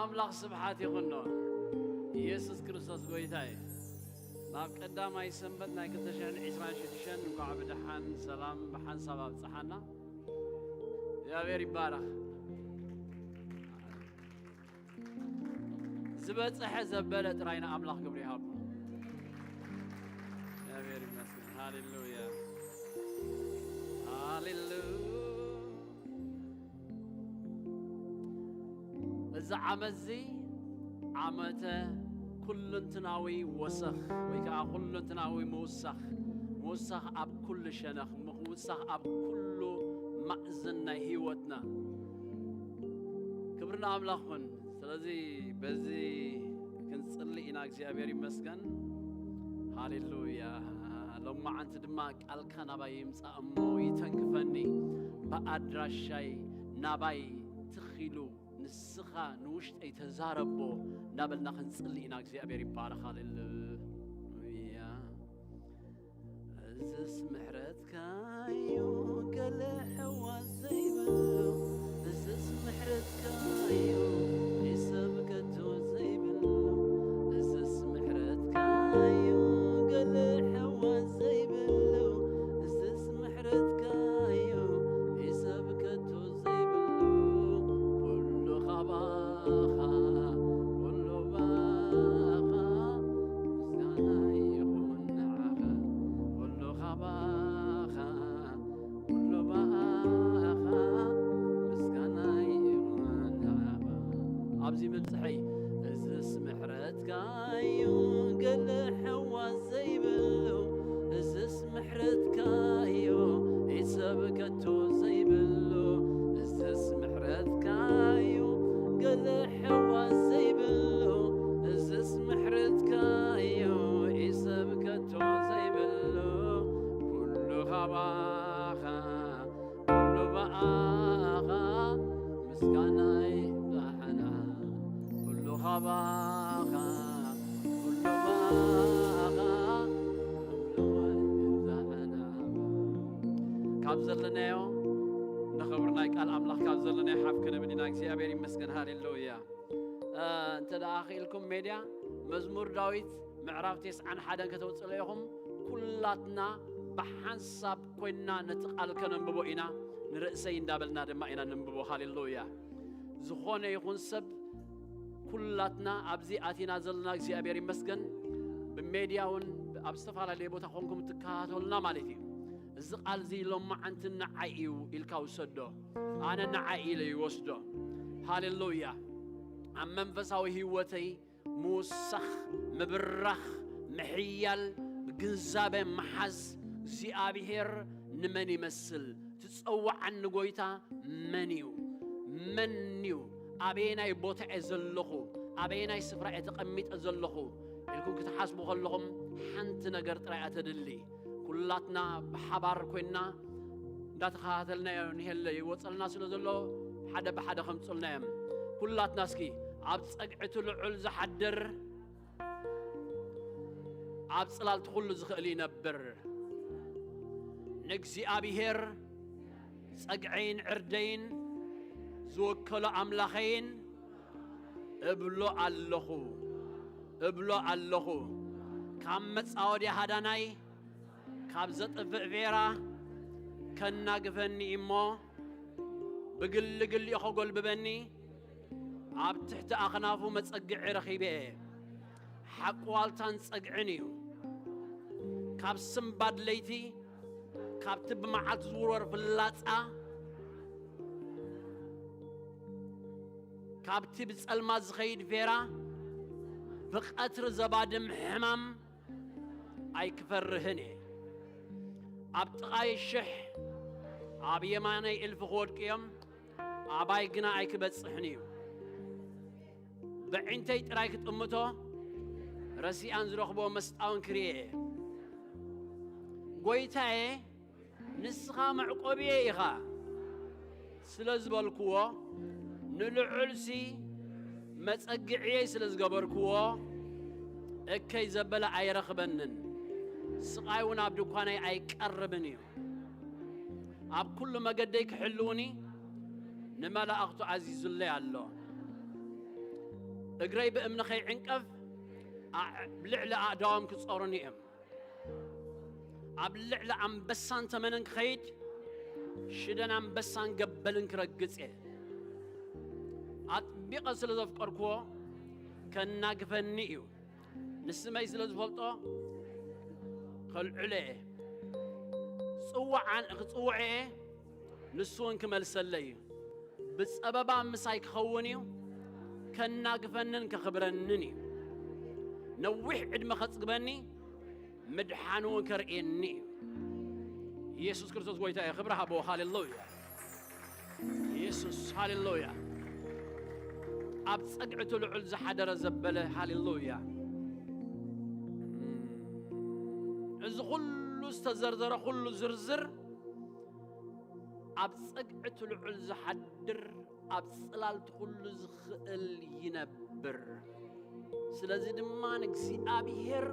ኣምላኽ ስብሓት ይኹኖ። ኢየሱስ ክርስቶስ ጎይታ እዩ። ናብ ቀዳማይ ሰንበት ናይ ክልተ ሽሕን ዕስራን ሽዱሽተን እንኳዕ ብደሓን ሰላም ብሓንሳብ ኣብጽሓና። እግዚኣብሔር ይባረኽ። ዝበጽሐ ዘበለ ጥራይ ንኣምላኽ ክብሪ ይሃቡ። እግዚኣብሔር ይመስገን። ሃሌሉያ፣ ሃሌሉያ። እዚ ዓመት እዚ ዓመተ ኩልንትናዊ ወሰኽ ወይ ከዓ ኩልንትናዊ ምውሳኽ፣ ምውሳኽ ኣብ ኩሉ ሸነኽ፣ ምውሳኽ ኣብ ኩሉ ማእዝን ናይ ህይወትና። ክብሪ ንኣምላኽ ይኹን። ስለዚ በዚ ክንጽሊ ኢና። እግዚኣብሔር ይመስገን። ሃሌሉያ። ሎማዓንቲ ድማ ቃልካ ናባይ ይምጻእ እሞ ይተንክፈኒ፣ ብኣድራሻይ ናባይ ትኺሉ ንስኻ ንውሽጠይ ተዛረቦ እናበልና ክንጽሊ ኢና። እግዚኣብሔር ይባረኽ። ሃሌሉያ። እዝስ ምሕረትካ እዩ ገለ ሕዋስ ዘይብሉ፣ እዝስ ምሕረትካ እዩ ኢሰብ ከቶ ዘይብሉ፣ እዝስ ምሕረትካ እዩ ገለ ሕዋስ ዘይብሉ፣ እዝስ ምሕረትካ እዩ ኢሰብ ከቶ ዘይብሉ፣ ኩሉ ካባኻ፣ ኩሉ ባኻ፣ ምስጋና ይኹን ንዓኻ፣ ኩሉ ካባኻ፣ ኩሉ ባኻ፣ ምስጋና ይኹን ንዓኻ። ኣብዚ ምብጽሐይ እዝስ ምሕረትካ እዩ ገለ ሕዋስ ዘይብሉ፣ እዝስ ምሕረትካ እዩ ኢሰብ ከቶ ዘይብሉ፣ እዝስ ምሕረትካ እዩ ገለ ሕዋስ ዘይብሉ፣ እዝስ ምሕረትካ እዩ ኢሰብ ከቶ ዘይብሉ፣ ኩሉ ካባኻ፣ ኩሉ ብኣኻ፣ ምስጋና ይብዛሕና፣ ኩሉ ካባኻ፣ ኩሉ ብኣኻ፣ ኩሉ ይብዛሕና። ካብ ዘለናዮ ንኽብሪ ናይ ቃል ኣምላኽ ካብ ዘለናዮ ሓፍ ክንብል ኢና። እግዚኣብሔር ይመስገን። ሃሌሉያ። እ፣ እንተ ደኣ ክኢልኩም ሜድያ መዝሙር ዳዊት ምዕራፍ ተስዓን ሓደን ከተውፅእለ ኢኹም። ኩላትና ብሓንሳብ ኮይንና ነቲ ቃል ከነንብቦ ኢና፣ ንርእሰይ እንዳበልና ድማ ኢና ነንብቦ። ሃሌሉያ። ዝኾነ ይኹን ሰብ፣ ኩላትና ኣብዚ ኣቲና ዘለና እግዚኣብሔር ይመስገን። ብሜድያ እውን ኣብ ዝተፈላለየ ቦታ ኮንኩም ትከታተሉና ማለት እዩ። እዚ ቃል እዚ ሎማዓንቲ ንዓይ እዩ ኢልካ ውሰዶ። ኣነ ንዓይ ኢለ ይወስዶ። ሃሌሉያ። ኣብ መንፈሳዊ ህይወተይ ምውሳኽ፣ ምብራኽ፣ ምሕያል፣ ግንዛበ ምሓዝ። እግዚኣብሔር ንመን ይመስል? ትጸውዓኒ ጎይታ መን እዩ? መን እዩ? ኣበየናይ ቦታ እየ ዘለኹ? ኣበየናይ ስፍራ እየ ተቐሚጠ ዘለኹ? ኢልኩም ክትሓስቡ ከለኹም ሓንቲ ነገር ጥራይ እያ ተድሊ። ኩላትና ብሓባር ኮይንና እንዳተኸታተልናዮ ንሄለ ይወፀልና ስለ ዘሎ ሓደ ብሓደ ከምፁልና እዮም። ኩላትና እስኪ ኣብ ፀግዒ እቲ ልዑል ዝሓድር ኣብ ጽላልቲ ኩሉ ዝኽእል ይነብር። ንእግዚኣብሔር ጸግዐይን ዕርደይን ዝወከሎ ኣምላኸይን እብሎ ኣለኹ፣ እብሎ ኣለኹ። ካብ መጻወድያ ሃዳናይ፣ ካብ ዘጥፍእ ቬራ ከናግፈኒ እሞ፣ ብግሊ ግሊኡ ከጎልብበኒ፣ ኣብ ትሕቲ ኣኽናፉ መጸግዒ ረኺበ እየ። ሓቂ ዋልታን ጸግዕን እዩ። ካብ ስንባድ ለይቲ፣ ካብቲ ብመዓልቲ ዝውርወር ፍላጻ፣ ካብቲ ብጸልማት ዝኸይድ ቬራ፣ ብቐትሪ ዘባድም ሕማም ኣይክፈርህን እየ። ኣብ ጥቓይ ሽሕ፣ ኣብ የማነይ እልፊ ክወድቁ እዮም፣ ኣባይ ግና ኣይክበጽሕን እዩ። ብዕንተይ ጥራይ ክጥምቶ፣ ረሲኣን ዝረኽቦ መስጣውን ክርኤ እየ። ጎይታዬ፣ ንስኻ መዕቆብየ ኢኻ ስለ ዝበልክዎ፣ ንልዑልሲ መጸግዕየይ ስለ ዝገበርክዎ፣ እከይ ዘበለ ኣይረኽበንን፣ ስቓይ እውን ኣብ ድኳነይ ኣይቀርብን እዩ። ኣብ ኩሉ መገደይ ክሕልውኒ ንመላእኽቱ ኣዚዙለይ ኣሎ። እግረይ ብእምኒ ከይዕንቀፍ፣ ኣብ ልዕሊ ኣእዳዎም ክጸሩኒ እዮም። ኣብ ልዕሊ ኣንበሳን ተመንን ክኸይድ፣ ሽደን ኣንበሳን ገበልን ክረግጽ እየ። ኣጥቢቐ ስለ ዘፍቀርክዎ፣ ከናግፈኒ እዩ። ንስመይ ስለ ዝፈልጦ፣ ከልዕሎ እየ። ጽዋዓን ክጽውዖ እየ፣ ንሱ እውን ክመልሰለይ እዩ። ብጸበባ ምሳይ ክኸውን እዩ፣ ከናግፈንን ከኽብረንን እዩ። ነዊሕ ዕድመ ከጽግበኒ፣ ምድሓኑ ከርእየኒ እዩ። ኢየሱስ ክርስቶስ ጎይታ እዩ። ክብሪ ሃቦ። ሃሌሉያ። ኢየሱስ፣ ሃሌሉያ። ኣብ ጸግዒ እቲ ልዑል ዝሓደረ ዘበለ፣ ሃሌሉያ። እዚ ኩሉ ዝተዘርዘረ ኩሉ ዝርዝር ኣብ ጸግዒ እቲ ልዑል ዝሓድር፣ ኣብ ጽላልቲ ኩሉ ዝኽእል ይነብር። ስለዚ ድማ ንእግዚኣብሔር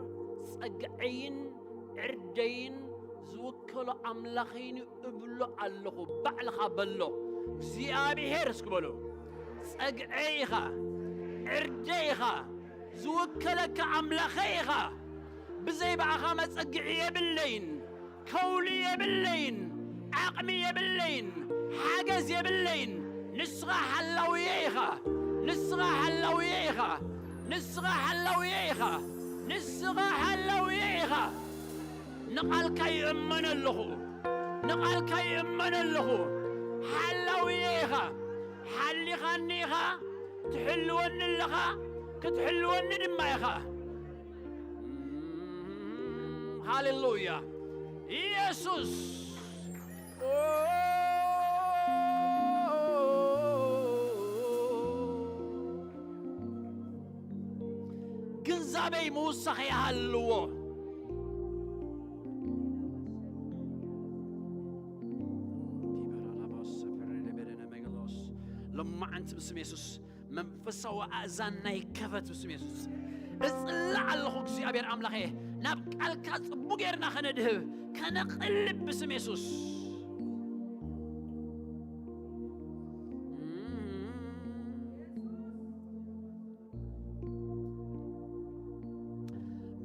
ጸግዐይን ዕርደይን ዝውከሎ ኣምላኸይን እብሎ ኣለኹ። ባዕልኻ በሎ። እግዚኣብሔር እስኪ በሎ። ጸግዐይ ኢኻ፣ ዕርደይ ኢኻ፣ ዝውከለካ ኣምላኸይ ኢኻ። ብዘይ ብኣኻ መጸግዒ የብለይን፣ ከውሊ የብለይን፣ ዓቕሚ የብለይን፣ ሓገዝ የብለይን። ንስኻ ሓላውየ ኢኻ፣ ንስኻ ሓላውየ ኢኻ፣ ንስኻ ሓላውየ ኢኻ፣ ንስኻ ሓላውየ ኢኻ። ንቓልካ ይእመን ኣለኹ፣ ንቓልካ ይእመን ኣለኹ። ሓላውየ ኢኻ፣ ሓሊኻኒ ኢኻ፣ ትሕልወኒ ኣለኻ፣ ክትሕልወኒ ድማ ኢኻ። ሃሌሉያ። ኢየሱስ። ግንዛበይ ምውሳኽ ይሃልዎ። ሎማዓንቲ ብስም የሱስ መንፈሳዊ ኣእዛንና ይከፈት ብስም የሱስ። እጽላእ ኣለኹ እግዚኣብሔር ኣምላኸ፣ ናብ ቃልካ ጽቡቕ ጌርና ከነድህብ፣ ከነቕልብ ብስም የሱስ።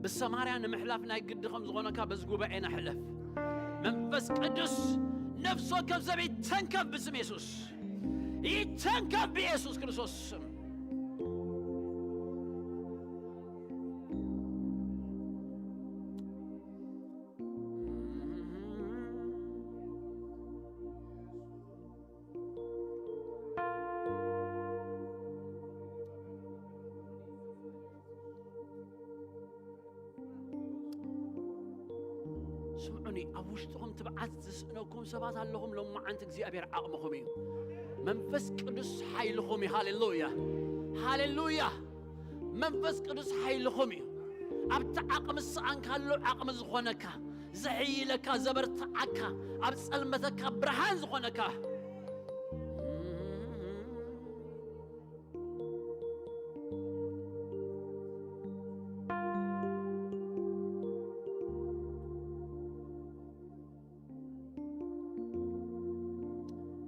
ብሰማርያ ንምሕላፍ ናይ ግዲ ከም ዝኾነካ በዚ ጉባኤና ሕለፍ። መንፈስ ቅዱስ ነፍሲ ወከፍ ሰብ ይተንከፍ ብስም የሱስ። ይተንከፍ ብየሱስ ክርስቶስ ስም። ስምዑኒ፣ ኣብ ውሽጥኹም ትብዓት ዝስእነኩም ሰባት ኣለኹም። ሎማዓንቲ እግዚኣብሔር ዓቕምኹም እዩ። መንፈስ ቅዱስ ሓይልኹም እዩ። ሃሌሉያ፣ ሃሌሉያ። መንፈስ ቅዱስ ሓይልኹም እዩ። ኣብቲ ዓቕሚ ዝሰኣንካሉ ዓቕሚ ዝኾነካ፣ ዘሕይለካ፣ ዘበርትዓካ፣ ኣብ ጸልመተካ ብርሃን ዝኾነካ።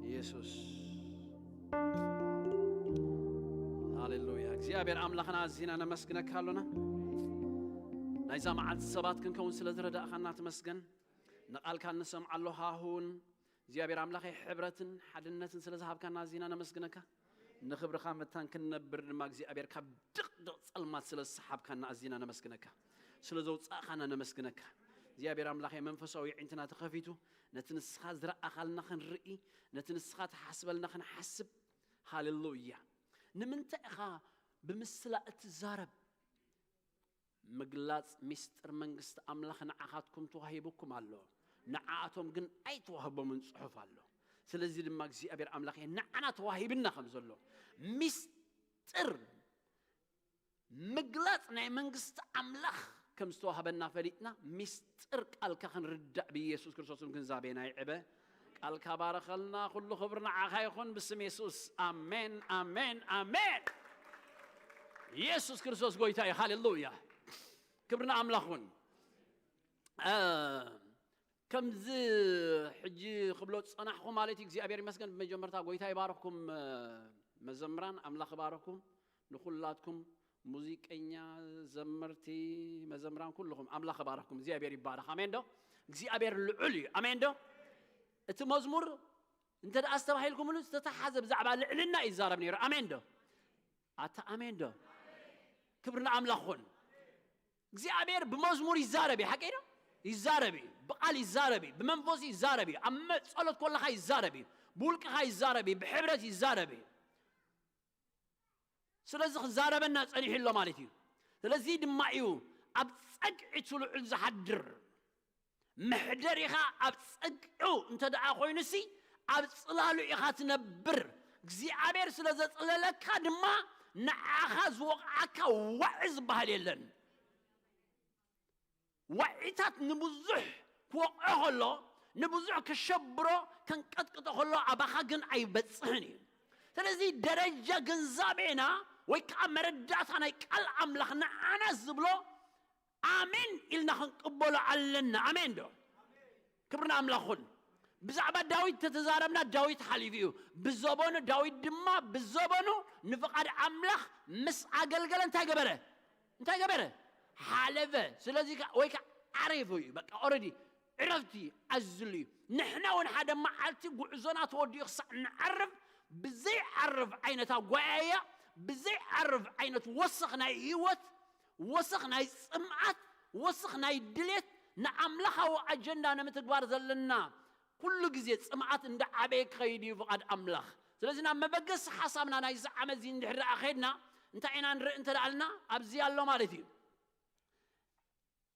ኢየሱስ። ሃሌሉያ። እግዚኣብሔር ኣምላኽና ኣዚና ነመስግነካ ኣሎና። ናይዛ መዓልቲ ሰባት ክንከውን ስለ ዝረዳእኻና ትመስገን። ንቓልካ እንሰምዓሎ ሃሁን እግዚኣብሔር ኣምላኸይ ሕብረትን ሓድነትን ስለ ዝሃብካና ኣዚና ነመስግነካ። ንኽብርኻ መታን ክንነብር ድማ እግዚኣብሔር ካብ ድቕድቕ ጸልማት ስለ ዝሰሓብካና ኣዚና ነመስግነካ። ስለ ዘውጻእኻና ነመስግነካ። እግዚኣብሔር ኣምላኸይ መንፈሳዊ ኣዒንትና ተኸፊቱ ነቲ ንስኻ ዝረኣኻልና ክንርኢ፣ ነቲ ንስኻ ትሓስበልና ክንሓስብ። ሃሌሉያ። ንምንታይ ኢኻ ብምስላ እትዛረብ? ምግላጽ ሚስጥር መንግስቲ ኣምላኽ ንዓኻትኩም ተዋሂቡኩም ኣሎ፣ ንዓኣቶም ግን ኣይተዋህቦምን ጽሑፍ ኣሎ። ስለዚ ድማ እግዚኣብሔር ኣምላኽ ንዓና ተዋሂብና ከም ዘሎ፣ ሚስጥር ምግላጽ ናይ መንግስቲ ኣምላኽ ከም ዝተዋህበና ፈሊጥና፣ ሚስጥር ቃልካ ክንርዳእ ብኢየሱስ ክርስቶስ ስም ግንዛቤና ይዕበ። ቃልካ ባረኸልና። ኩሉ ክብሪ ንዓኻ ይኹን ብስም የሱስ። ኣሜን፣ ኣሜን፣ ኣሜን። ኢየሱስ ክርስቶስ ጎይታ እዩ። ሃሌሉያ። ክብሪ ንኣምላኽ ይኹን። እ፣ ከምዚ ሕጂ ክብሎ ዝጸናሕኩ ማለት እዩ፣ እግዚኣብሔር ይመስገን። ብመጀመርታ ጎይታ ይባርኽኩም፣ እ፣ መዘምራን፣ ኣምላኽ ይባርኽኩም። ንኹላትኩም ሙዚቀኛ፣ ዘመርቲ፣ መዘምራን ኩልኹም ኣምላኽ ይባርኽኩም። እግዚኣብሔር ይባረኽ። ኣሜን ዶ? እግዚኣብሔር ልዑል እዩ። ኣሜን ዶ? እቲ መዝሙር እንተ ደኣ ኣስተባሂልኩምሉ ዝተተሓዘ ብዛዕባ ልዕልና ይዛረብ ነይሩ። ኣሜን ዶ? ኣታ ኣሜን ዶ? ክብሪ ንኣምላኽ ኹን። እግዚኣብሔር ብመዝሙር ይዛረብ እዩ። ሓቀይ ዶ? ይዛረብ እዩ። ብቓል ይዛረብ እዩ። ብመንፈስ ይዛረብ እዩ። ኣብ መ- ጸሎት ኮለኻ ይዛረብ እዩ። ብውልቅኻ ይዛረብ እዩ። ብሕብረት ይዛረብ እዩ። ስለዚ ክዛረበና ጸኒሑ ኣሎ ማለት እዩ። ስለዚ ድማ እዩ ኣብ ጸግዒ እቲ ልዑል ዝሓድር። መሕደሪኻ ኣብ ጸግዑ እንተ ደኣ ኮይኑሲ፣ ኣብ ጽላሉ ኢኻ ትነብር። እግዚኣብሔር ስለ ዘጽለለካ ድማ ንዓኻ ዝወቕዓካ ዋዒ ዝበሃል የለን። ዋዒታት ንብዙሕ ክወቕዖ ከሎ፣ ንብዙሕ ክሸብሮ፣ ከንቀጥቅጦ ከሎ ኣባኻ ግን ኣይበጽሕን እዩ። ስለዚ ደረጃ ግንዛቤና ወይ ከዓ መረዳእታ ናይ ቃል ኣምላኽ ንዓና ዝብሎ ኣሜን ኢልና ክንቅበሎ ኣለና። ኣሜን ዶ? ክብሪ ንኣምላኽ ኹን። ብዛዕባ ዳዊት ተተዛረብና፣ ዳዊት ሓሊፉ እዩ። ብዘበኑ ዳዊት ድማ ብዘበኑ ንፍቓድ ኣምላኽ ምስ ኣገልገለ እንታይ ገበረ? እንታይ ገበረ? ሓለፈ። ስለዚ ከ- ወይ ከዓ ዓሪፉ እዩ። በቃ ኦረዲ ዕረፍቲ ኣዝሉ እዩ። ንሕና እውን ሓደ መዓልቲ ጉዕዞና ተወዲኡ ክሳዕ ንዓርፍ ብዘይዓርፍ ዓይነት ኣጓያያ፣ ብዘይዓርፍ ዓይነት ወሰኽ ናይ ህይወት፣ ወሰኽ ናይ ጽምኣት፣ ወሰኽ ናይ ድሌት፣ ንኣምላኻዊ ኣጀንዳ ንምትግባር ዘለና ኩሉ ግዜ ጽምኣት እንዳ ዓበየ ክኸይድ እዩ ፍቓድ ኣምላኽ። ስለዚ ናብ መበገሲ ሓሳብና ናይዚ ዓመት እዚ እንድሕር ደኣ ኸድና እንታይ ኢና ንርኢ እንተ ደኣልና ኣብዚ ኣሎ ማለት እዩ።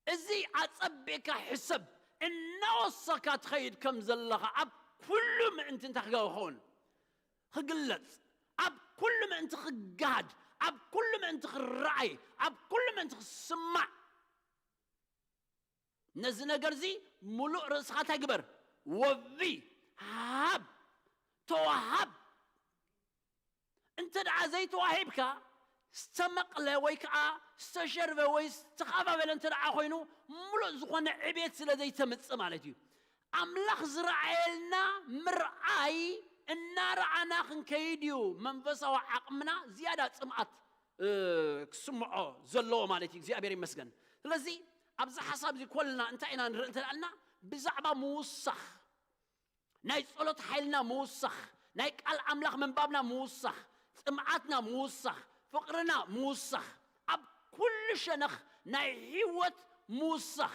እዚ ኣጸቢቕካ ሕሰብ። እናወሰኻ ትኸይድ ከም ዘለኻ ኣብ ኩሉ ምእንቲ እንታይ ክኸውን ክግለጽ፣ ኣብ ኩሉ ምእንቲ ክገሃድ፣ ኣብ ኩሉ ምእንቲ ክረኣይ፣ ኣብ ኩሉ ምእንቲ ክስማዕ፣ ነዚ ነገር እዚ ሙሉእ ርእስኻ እንታይ ግበር? ወቢ፣ ሃብ፣ ተዋሃብ። እንተ ደኣ ዘይተዋሂብካ፣ ዝተመቕለ ወይ ከዓ ዝተሸርበ ወይ ዝተኻባበለ እንተ ደኣ ኮይኑ፣ ሙሉእ ዝኾነ ዕቤት ስለ ዘይተምጽእ ማለት እዩ። ኣምላኽ ዝረኣየልና ምርኣይ እናረኣና ክንከይድ እዩ መንፈሳዊ ዓቕምና ዝያዳ ጽምኣት እ፣ ክስምዖ ዘለዎ ማለት እዩ። እግዚኣብሔር ይመስገን። ስለዚ ኣብዚ ሓሳብ እዚ ኮልና እንታይ ኢና ንርኢ እንተ ደኣልና፣ ብዛዕባ ምውሳኽ፣ ናይ ጸሎት ሓይልና ምውሳኽ፣ ናይ ቃል ኣምላኽ ምንባብና ምውሳኽ፣ ጽምኣትና ምውሳኽ፣ ፍቕርና ምውሳኽ፣ ኣብ ኩሉ ሸነኽ ናይ ህይወት ምውሳኽ።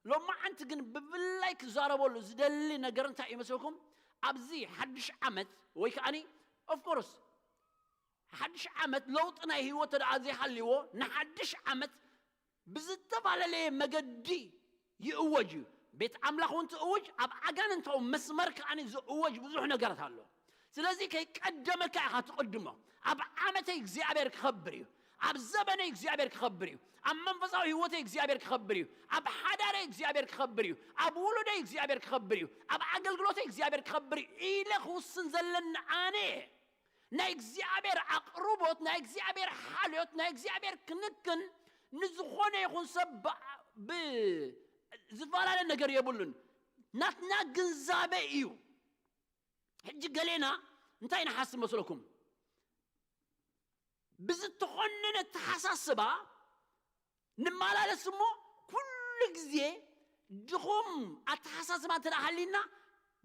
ሎማዓንቲ ግን ብፍላይ ክዛረበሉ ዝደሊ ነገር እንታይ እዩ መስለኩም? ኣብዚ ሓድሽ ዓመት ወይ ከዓኒ ኦፍኮርስ ሓድሽ ዓመት ለውጢ ናይ ህይወት ተደኣ ዘይሃልይዎ ንሓድሽ ዓመት ብዝተፈላለየ መገዲ ይእወጅ እዩ። ቤት ኣምላኽ እውን ትእውጅ፣ ኣብ ኣጋንንታዊ መስመር ከዓኒ ዝእወጅ ብዙሕ ነገራት ኣሎ። ስለዚ ከይቀደመካ ኢኻ ትቕድሞ። ኣብ ዓመተይ እግዚኣብሔር ክኸብር እዩ። ኣብ ዘበነይ እግዚኣብሔር ክኸብር እዩ። ኣብ መንፈሳዊ ህይወተይ እግዚኣብሔር ክኸብር እዩ። ኣብ ሓዳረይ እግዚኣብሔር ክኸብር እዩ። ኣብ ውሉደይ እግዚኣብሔር ክኸብር እዩ። ኣብ ኣገልግሎተይ እግዚኣብሔር ክኸብር እዩ ኢለ ክውስን ዘለኒ ኣነ እየ። ናይ እግዚኣብሔር ኣቕርቦት፣ ናይ እግዚኣብሔር ሓልዮት፣ ናይ እግዚኣብሔር ክንክን ንዝኾነ ይኹን ሰብ ብ- ብ- ዝፈላለ ነገር የብሉን። ናትና ግንዛበ እዩ። ሕጂ ገሌና እንታይ ንሓስብ መስለኩም? ብዝተኾነነ ኣተሓሳስባ ንመላለስ እሞ ኩሉ ግዜ ድኹም ኣተሓሳስባ እንተ ደኣ ሃሊና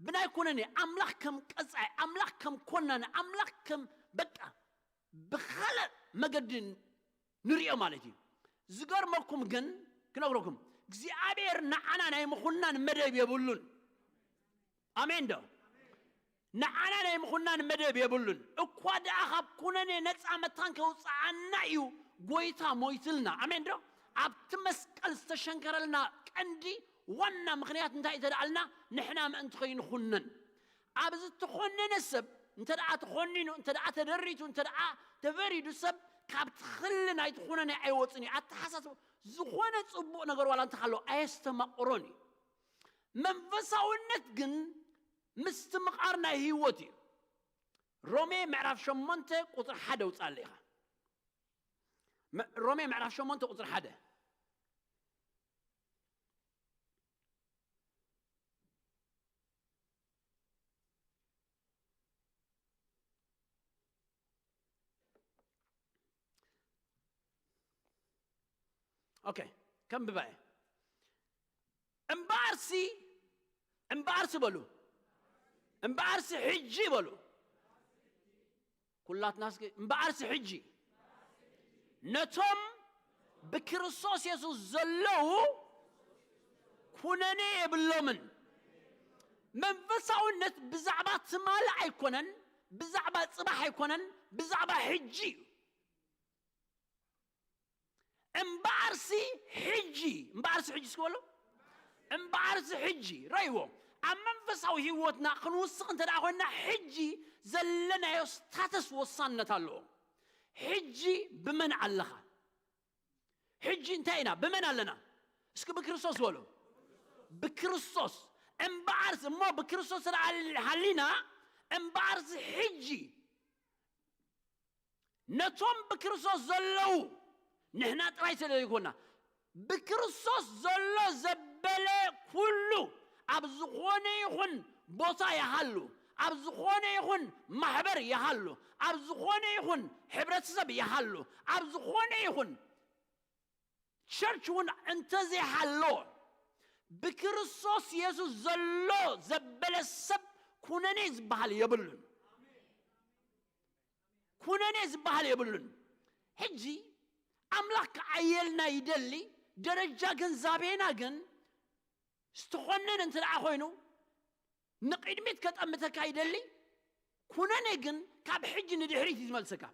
ብናይ ኩነኔ ኣምላኽ ከም ቀጻይ፣ ኣምላኽ ከም ኮናኒ፣ ኣምላኽ ከም በቃ ብኻልእ መገዲ ንሪኦ ማለት እዩ። ዝገርመኩም ግን ክነግረኩም እግዚኣብሔር ንዓና ናይ ምኹናን መደብ የብሉን። ኣሜን ዶ? ንዓና ናይ ምኹናን መደብ የብሉን። እኳ ደኣ ካብ ኩነኔ ነፃ መታን ከውፅዓና እዩ ጎይታ ሞይትልና። ኣሜን ዶ? ኣብቲ መስቀል ዝተሸንከረልና ቀንዲ ዋና ምኽንያት እንታይ ተደኣልና ንሕና ምእንቲ ከይንኹነን። ኣብ ዝተኾነነ ሰብ እንተ ደኣ ተኾኒኑ፣ እንተ ደኣ ተደሪቱ፣ እንተ ደኣ ተፈሪዱ ሰብ ካብ ትኽሊ ናይቲ ኩነኔ ኣይወፅን እዩ። ኣተሓሳስባ ዝኾነ ፅቡቕ ነገር ዋላ እንተሃለዎ ኣየስተማቕሮን እዩ። መንፈሳውነት ግን ምስትምቓር ናይ ህይወት እዩ። ሮሜ ምዕራፍ ሸሞንተ ቁፅሪ ሓደ ውፃለ ኢኻ። መ- ሮሜ ምዕራፍ ሸሞንተ ቁፅሪ ሓደ። ኦኬ፣ ከም ብባኤ እምበኣርሲ እምበኣርሲ በሉ እምበኣርሲ ሕጂ በሉ። ኩላትና እስኪ እምበኣርሲ ሕጂ ነቶም ብክርስቶስ የሱስ ዘለዉ ኩነኔ የብሎምን። መንፈሳውነት ብዛዕባ ትማሊ ኣይኮነን፣ ብዛዕባ ጽባሕ ኣይኮነን፣ ብዛዕባ ሕጂ እዩ። እምበኣርሲ ሕጂ እምበኣርሲ ሕጂ እስኪ በሎ እምበኣርሲ ሕጂ ረይዎ ኣብ መንፈሳዊ ህይወትና ክንውስኽ እንተ ደኣ ኮይንና ሕጂ ዘለናዮ ስታተስ ወሳንነት ኣለዎ። ሕጂ ብመን ኣለኻ? ሕጂ እንታይ ኢና ብመን ኣለና? እስኪ ብክርስቶስ በሎ። ብክርስቶስ እምበኣርሲ እሞ ብክርስቶስ ስለ ሃሊና እምበኣርሲ ሕጂ ነቶም ብክርስቶስ ዘለዉ ንሕና ጥራይ ስለ ዘይኮና ብክርስቶስ ዘሎ ዘበለ ኩሉ ኣብ ዝኾነ ይኹን ቦታ ይሃሉ ኣብ ዝኾነ ይኹን ማሕበር ይሃሉ ኣብ ዝኾነ ይኹን ሕብረተሰብ ይሃሉ ኣብ ዝኾነ ይኹን ቸርች እውን እንተዘይሃሎ ብክርስቶስ የሱስ ዘሎ ዘበለ ሰብ ኩነኔ ዝበሃል የብሉን። ኩነኔ ዝበሃል የብሉን። ሕጂ ኣምላኽ ክዓየልና ይደሊ። ደረጃ ግንዛቤና ግን ዝተኾነን እንተ ደኣ ኮይኑ ንቕድሚት ከጠምተካ ይደሊ። ኩነኔ ግን ካብ ሕጂ ንድሕሪት እዩ ዝመልሰካ።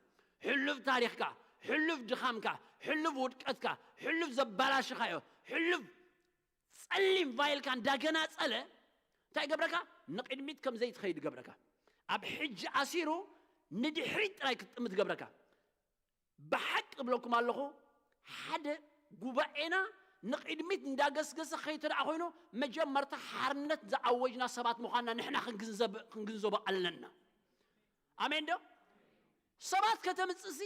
ሕሉፍ ታሪኽካ፣ ሕሉፍ ድኻምካ፣ ሕሉፍ ውድቀትካ፣ ሕሉፍ ዘባላሽኻዮ፣ ሕሉፍ ጸሊም ቫይልካ እንዳገናጸለ እንታይ ይገብረካ? ንቕድሚት ከም ዘይትኸይድ ይገብረካ። ኣብ ሕጂ ኣሲሩ ንድሕሪት ጥራይ ክትጥምት ይገብረካ። ብሓቂ እብለኩም ኣለኹ፣ ሓደ ጉባኤና ንቕድሚት እንዳገስገሰ ከይተደኣ ኮይኑ መጀመርታ ሓርነት ዝኣወጅና ሰባት ምዃንና ንሕና ክንግንዘብ- ክንግንዘቦ ኣለና። ኣሜን ዶ? ሰባት ከተምጽእሲ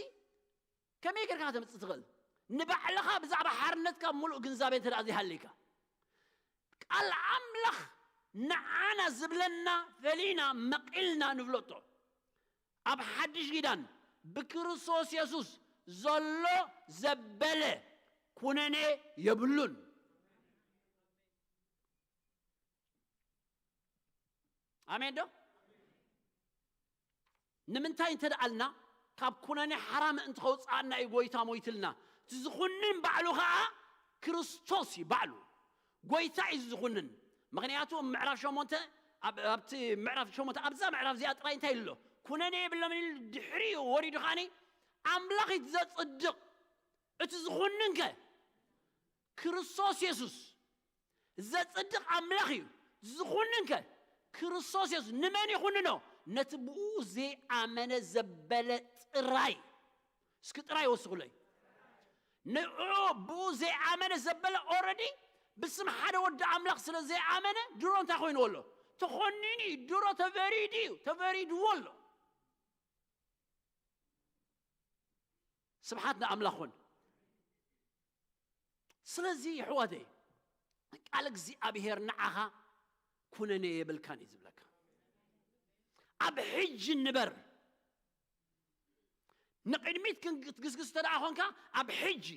ከመይ ጌርካ ከተምጽእ ትኽእል? ንባዕልኻ ብዛዕባ ሓርነትካ ሙሉእ ግንዛቤ እንተ ደኣ ዘይሃለይካ ቃል ኣምላኽ ንዓና ዝብለና ፈሊና መቒልና ንፍለጦ። ኣብ ሓድሽ ኪዳን ብክርስቶስ የሱስ ዘሎ ዘበለ ኩነኔ የብሉን። ኣሜን ዶ? ንምንታይ እንተ ደኣልና ካብ ኩነኔ ሓራ ምእንቲ ከውፅኣና እዩ ጎይታ ሞይትልና። እቲ ዝኹንን ባዕሉ ኸዓ ክርስቶስ እዩ ባዕሉ። ጎይታ እዩ ዝኹንን። ምኽንያቱ ኣብ ምዕራፍ ሸሞንተ ኣብ- ኣብቲ ምዕራፍ ሸሞንተ ኣብዛ ምዕራፍ እዚኣ ጥራይ እንታይ ኣሎ? ኩነኔ የብሎምን ኢሉ ድሕሪኡ ወሪዱ ኸዓኒ ኣምላኽ እዩ ዘፅድቕ። እቲ ዝኹንን ከ ክርስቶስ የሱስ ዘጽድቕ ኣምላኽ እዩ። ዝኹንን ከ ክርስቶስ የሱስ ንመን ይኹንኖ? ነቲ ብኡ ዘይኣመነ ዘበለ ጥራይ። እስኪ ጥራይ ወስኹለይ። ንኡ ብኡ ዘይኣመነ ዘበለ ኦረዲ ብስም ሓደ ወዲ ኣምላኽ ስለ ዘይኣመነ ድሮ እንታይ ኮይንዎ ኣሎ? ተኾኒኑ እዩ። ድሮ ተበሪዱ እዩ። ተበሪድዎ ኣሎ። ስብሓት ንኣምላኽ ኹን። ስለዚ ይሕዋተይ ቃል እግዚኣብሔር ንዓኻ ኩነኔ የብልካን እዩ ዝብለካ። ኣብ ሕጂ ንበር። ንቕድሚት ክትግስግስ እንተ ደኣ ኾንካ ኣብ ሕጂ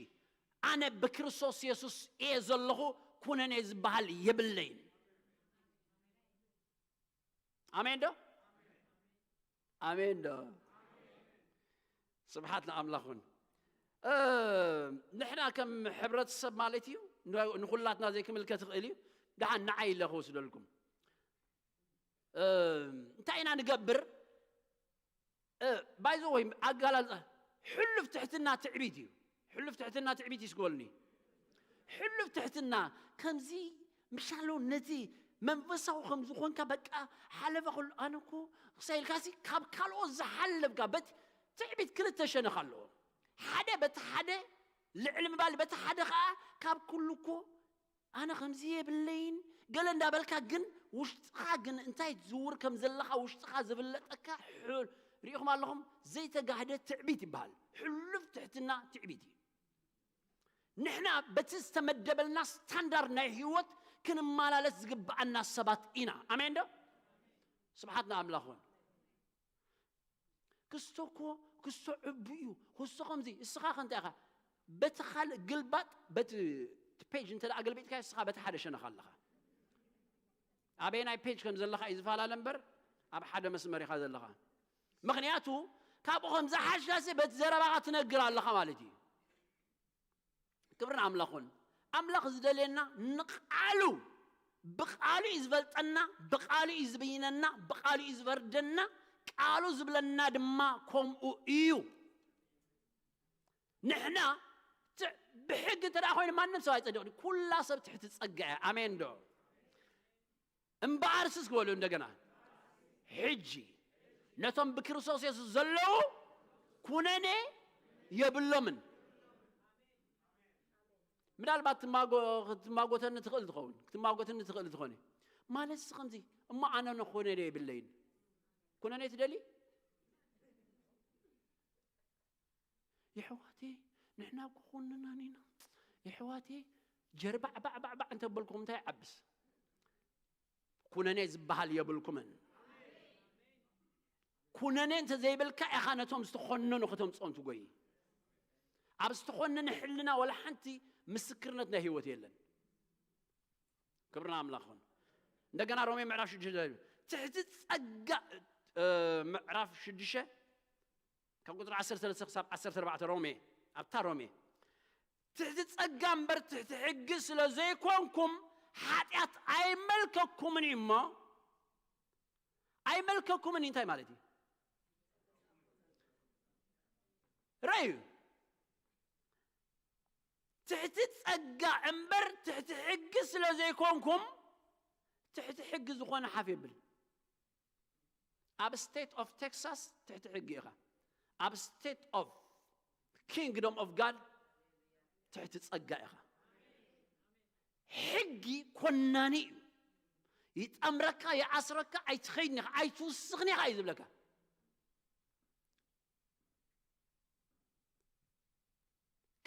ኣነ ብክርስቶስ የሱስ እየ ዘለኹ፣ ኩነኔ ዝበሃል የብለይን። ኣሜን ዶ? ኣሜን ዶ? ስብሓት ንኣምላኽ ይኹን። ንሕና ከም ሕብረተሰብ ማለት እዩ፣ ንኹላትና ዘይክምልከት ይኽእል እዩ። ደሓን ንዓይ ኢለ ክወስደልኩም። እንታይ ኢና ንገብር? ባይዘ ወይ ኣጋላልፃ ሕሉፍ ትሕትና ትዕቢት እዩ። ሕሉፍ ትሕትና ትዕቢት ይስግበልኒ። ሕሉፍ ትሕትና ከምዚ ምሻሎ ነቲ መንፈሳዊ ከም ዝኾንካ በቃ ሓለፈ ከሎ ኣነ እኮ ክሳይ ኢልካሲ ካብ ካልኦት ዝሓለፍካ በቲ ትዕቢት ክልተ ሸነኽ ኣለዎ። ሓደ በቲ ሓደ ልዕሊ ምባል በቲ ሓደ ከዓ ካብ ኩሉ እኮ ኣነ ከምዚ የብለይን ገለ እንዳበልካ ግን ውሽጥኻ ግን እንታይ ትዝውር ከም ዘለኻ ውሽጥኻ ዝፍለጠካ ሪኢኹም ኣለኹም። ዘይተጋህደ ትዕቢት ይበሃል። ሕሉፍ ትሕትና ትዕቢት እዩ። ንሕና በቲ ዝተመደበልና ስታንዳርድ ናይ ህይወት ክንመላለስ ዝግብኣና ሰባት ኢና። ኣሜን ዶ? ስብሓት ንኣምላኽ ይኹን። ክስቶ እኮ ክስቶ ዕቡ እዩ። ክስቶ ከምዚ እስኻ ከንታይ ኢኻ? በቲ ካልእ ግልባጥ፣ በቲ ፔጅ እንተ ደኣ ገልቢጥካ፣ ንስኻ በቲ ሓደ ሸነኻ ኣለኻ። ኣበየናይ ፔጅ ከም ዘለኻ እዩ ዝፈላለ እምበር፣ ኣብ ሓደ መስመር ኢኻ ዘለኻ። ምኽንያቱ ካብኡ ከም ዝሓሻሲ በቲ ዘረባኻ ትነግር ኣለኻ ማለት እዩ። ክብርን ኣምላኹን። ኣምላኽ ዝደልየና ንቃሉ፣ ብቃሉ እዩ ዝፈልጠና፣ ብቃሉ እዩ ዝብይነና፣ ብቃሉ እዩ ዝፈርደና። ቃሉ ዝብለና ድማ ከምኡ እዩ። ንሕና ት- ብሕጊ እንተ ደኣ ኮይኑ ማንም ሰብ ኣይጸድቕን። ኩላ ሰብ ትሕቲ ጸጋ እያ። ኣሜን ዶ? እምበኣርስ ክበሉ እንደገና፣ ሕጂ ነቶም ብክርስቶስ የሱስ ዘለዉ ኩነኔ የብሎምን። ምናልባት ትማጎ- ክትማጎተኒ ትኽእል ትኸውን፣ ክትማጎተኒ ትኽእል ትኾነ። ማለት ከምዚ፣ እሞ ኣነ ንኹነኔ የብለይን። ኩነኔ ትደሊ? የሕዋቴ፣ ንሕና እኮ ኮንናን ኢና። የሕዋቴ፣ ጀርባዕ ባዕ ባዕ ባዕ እንተበልኩም እንታይ ይዓብስ? ኩነኔ ዝበሃል የብልኩምን። ኩነኔ እንተ ዘይብልካ ኢኻ ነቶም ዝተኾነኑ ከተምጽኦም ትጎይ። ኣብ ዝተኾነነ ሕልና ወላ ሓንቲ ምስክርነት ናይ ህይወት የለን። ክብርና ኣምላኽ ይኹን። እንደገና ሮሜ ምዕራፍ ሽዱሽተ፣ ትሕቲ ጸጋ፣ እ፣ ምዕራፍ ሽዱሽተ ካብ ቁጽሪ ዓሰርተ ሰለስተ ክሳብ ዓሰርተ ኣርባዕተ፣ ሮሜ፣ ኣብታ ሮሜ፣ ትሕቲ ጸጋ እምበር ትሕቲ ሕጊ ስለ ዘይኮንኩም ሓጢኣት ኣይመልከኩምን እዩ እሞ። ኣይመልከኩምን እዩ እንታይ ማለት እዩ? ረእዩ። ትሕቲ ጸጋ እምበር ትሕቲ ሕጊ ስለ ዘይኮንኩም፣ ትሕቲ ሕጊ ዝኾነ ሓፍ የብል። ኣብ ስቴት ኦፍ ቴክሳስ ትሕቲ ሕጊ ኢኻ። ኣብ ስቴት ኦፍ ኪንግዶም ኦፍ ጋድ ትሕቲ ጸጋ ኢኻ። ሕጊ ኮናኒ እዩ። ይጠምረካ፣ ይኣስረካ፣ ኣይትኸይድን ኢኻ፣ ኣይትውስኽን ኢኻ እዩ ዝብለካ።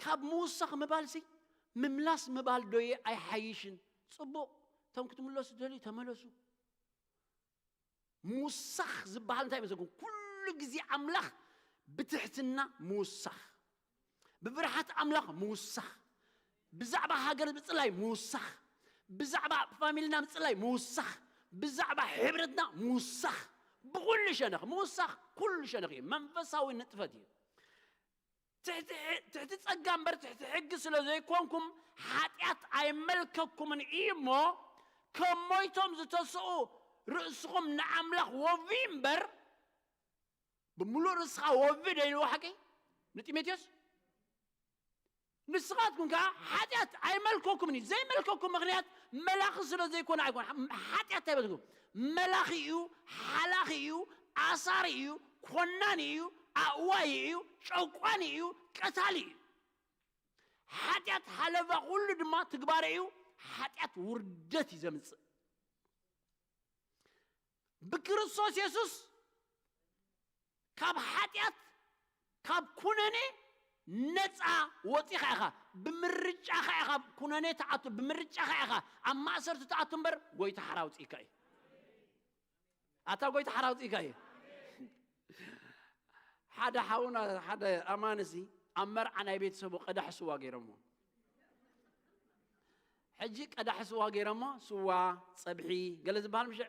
ካብ ምውሳኽ ምባልሲ ምምላስ ምባል ዶየ ኣይሓይሽን? ጽቡቕ፣ እቶም ክትምለሱ ትደልዩ ተመለሱ። ምውሳኽ ዝበሃል እንታይ ይመስለኩም? ኩሉ ግዜ ኣምላኽ ብትሕትና ምውሳኽ፣ ብፍርሓት ኣምላኽ ምውሳኽ፣ ብዛዕባ ሃገር ምጽላይ ምውሳኽ፣ ብዛዕባ ፋሚልና ምጽላይ ምውሳኽ፣ ብዛዕባ ሕብረትና ምውሳኽ፣ ብኹሉ ሸነኽ ምውሳኽ፣ ኩሉ ሸነኽ እዩ። መንፈሳዊ ንጥፈት እዩ። ትሕቲ ሕ- ትሕቲ ጸጋ እምበር ትሕቲ ሕጊ ስለ ዘይኮንኩም ሓጢኣት ኣይመልከኩምን እዩ እሞ፣ ከም ሞይቶም ዝተስኡ ርእስኹም ንኣምላኽ ወፊ እምበር፣ ብምሉእ ርእስኻ ወፊ ዶ ኢልዎ ሓቂ ንጢሞቴዎስ? ንስኻትኩም ከኣ ሓጢኣት ኣይመልከኩምን እዩ። ዘይመልከኩም ምኽንያት መላኺ ስለ ዘይኮነ ኣይኮነ። ሓጢኣት እንታይ በልኩም? መላኺ እዩ፣ ሓላኺ እዩ፣ ኣሳሪ እዩ፣ ኮናኒ እዩ፣ ኣእዋይ እዩ፣ ጨቋኒ እዩ፣ ቀታሊ እዩ። ሓጢኣት ሓለፋ ኩሉ ድማ ትግባረ እዩ። ሓጢኣት ውርደት እዩ ዘምጽእ። ብክርስቶስ የሱስ ካብ ሓጢኣት፣ ካብ ኩነኔ ነፃ ወፂኻ ኢኻ። ብምርጫኻ ኢኻ ኩነኔ ትኣቱ፣ ብምርጫኻ ኢኻ ኣብ ማእሰርቲ ትኣቱ እምበር ጎይታ ሓራ ኣውፂእካ እዩ። ኣታ ጎይታ ሓራ ኣውፂእካ እዩ። ሓደ ሓውና፣ ሓደ ኣማንሲ ኣብ መርዓ ናይ ቤተሰቡ ቀዳሕ ስዋ ገይሮሞ። ሕጂ ቀዳሕ ስዋ ገይሮሞ፣ ስዋ፣ ጸብሒ፣ ገለ ዝበሃል ምሽ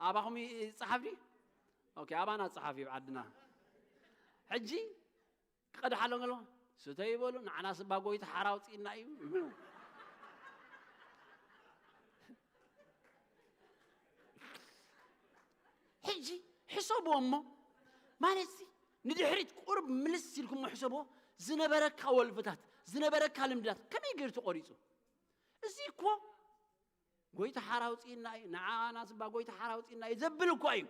ኣባኹም ይጸሓፍ ድዩ? ኦኬ፣ ኣባና ጸሓፍ እዩ ዓድና። ሕጂ ክቐድሓሎም ከሎ፣ ስተዩ ይበሉ፣ ንዓና ስባ ጎይታ ሓራ ኣውጺእና እዩ። ሕጂ ሕሰብዎ እሞ፣ ማለት ሲ፣ ንድሕሪት ቁርብ ምልስ ኢልኩሞ ሕሰብዎ፣ ዝነበረካ ወልፍታት፣ ዝነበረካ ልምድታት ከመይ ገይሩ ተቆሪጹ? እዚ እኮ ጎይታ ሓራ ኣውጺእና እዩ፣ ንዓና ስባ ጎይታ ሓራ ኣውጺእና እዩ ዘብል እኮ እዩ።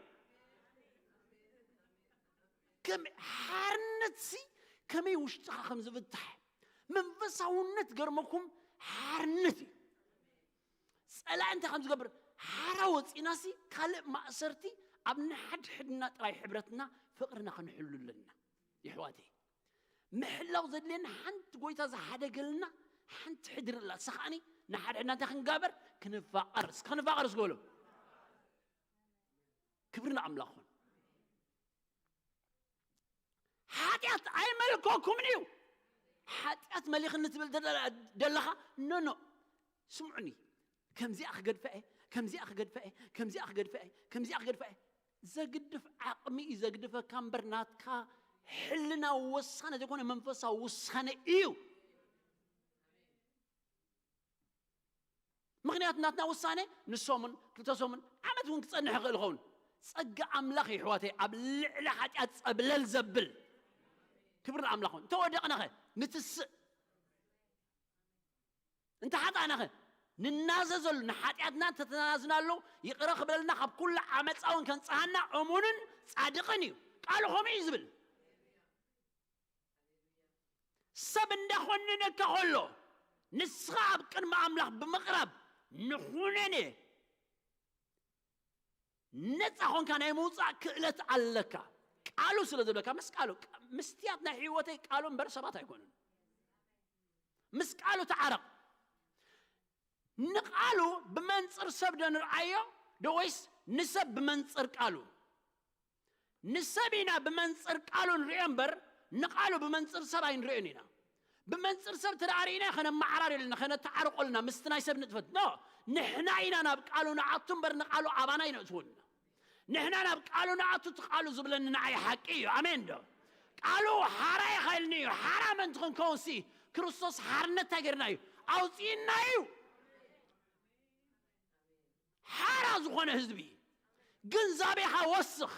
ከም ሓርነት ሲ ከመይ ውሽጥኻ ከም ዝፍታሕ፣ መንፈሳውነት ገርመኩም ሓርነት እዩ። ጸላኢ እንታይ ከም ዝገብር ሓራ ወጺእና ሲ ካልእ ማእሰርቲ ኣብ ንሓድሕድና ጥራይ ሕብረትና ፍቕርና ክንሕሉ ኣለና። የሕዋተይ፣ ምሕላው ዘድልየና ሓንቲ ጎይታ ዝሓደገልና ሓንቲ ሕድሪ ኣላ። እሳ ከኣኒ ንሓድሕድና እንታይ ክንጋበር? ክንፋቐር። ክንፋቐር እስኪ በሉ። ክብሪ ንኣምላኽ ይኹን። ሓጢኣት ኣይመልከኩምን እዩ። ሓጢኣት መሊኽኒ ትብል ደለኻ? ኖ ኖ፣ ስምዑኒ። ከምዚኣ ክገድፈ እየ፣ ከምዚኣ ክገድፈ እየ፣ ከምዚኣ ክገድፈ እየ፣ ከምዚኣ ክገድፈ እየ። ዘግድፍ ዓቕሚ እዩ ዘግድፈካ እምበር፣ ናትካ ሕልና ውሳነ ዘይኮነ መንፈሳዊ ውሳነ እዩ። ምኽንያቱ ናትና ውሳነ ንሰሙን፣ ክልተ ሰሙን፣ ዓመት እውን ክጸንሕ ይኽእል ይኸውን። ጸጋ ኣምላኽ ይሕዋተይ ኣብ ልዕሊ ሓጢኣት ጸብለል ዘብል። ክብሪ ንኣምላኽ ይኹን። እንተወደቕናኸ ንትስእ፣ እንተ ሓጣእናኸ ንናዘዘሉ፣ ንሓጢኣትና እንተተናዝናሉ ይቕረ ክብለልና፣ ካብ ኩሉ ዓመፃ እውን ከንጽሃና እሙንን ጻድቕን እዩ። ቃሉ ከምኡ እዩ ዝብል። ሰብ እንዳኾንነካ ከሎ ንስኻ ኣብ ቅድሚ ኣምላኽ ብምቕራብ ንኹነኔ ነፃ ኾንካ ናይ ምውፃእ ክእለት ኣለካ። ቃሉ ስለ ዝብለካ ምስ ቃሉ፣ ምስትያት ናይ ህይወተይ ቃሉ እምበር ሰባት ኣይኮኑን። ምስ ቃሉ ተዓረቕ። ንቃሉ ብመንፅር ሰብ ዶ ንርኣዮ ዶ ወይስ ንሰብ ብመንፅር ቃሉ? ንሰብ ኢና ብመንፅር ቃሉ ንሪኦ እምበር ንቃሉ ብመንፅር ሰብ ኣይንሪኦን ኢና። ብመንፅር ሰብ ተደኣ ርኢና ከነመዓራርዮ ኣለና፣ ከነተዓርቆ ኣለና ምስቲ ናይ ሰብ ንጥፈት። ኖ፣ ንሕና ኢና ናብ ቃሉ ንኣቱ እምበር ንቃሉ ኣባና ኣይነእትዎን ኢና። ንሕና ናብ ቃሉ ንኣቱ፣ እቲ ቃሉ ዝብለኒ ንዓይ ሓቂ እዩ። ኣሜን ዶ? ቃሉ ሓራ ኢኻ ኢልኒ እዩ። ሓራ ምእንቲ ክንከውንሲ ክርስቶስ ሓርነት እንታይ ገይርና እዩ? ኣውፅእና እዩ። ሓራ ዝኾነ ህዝቢ ግንዛቤኻ ወስኽ።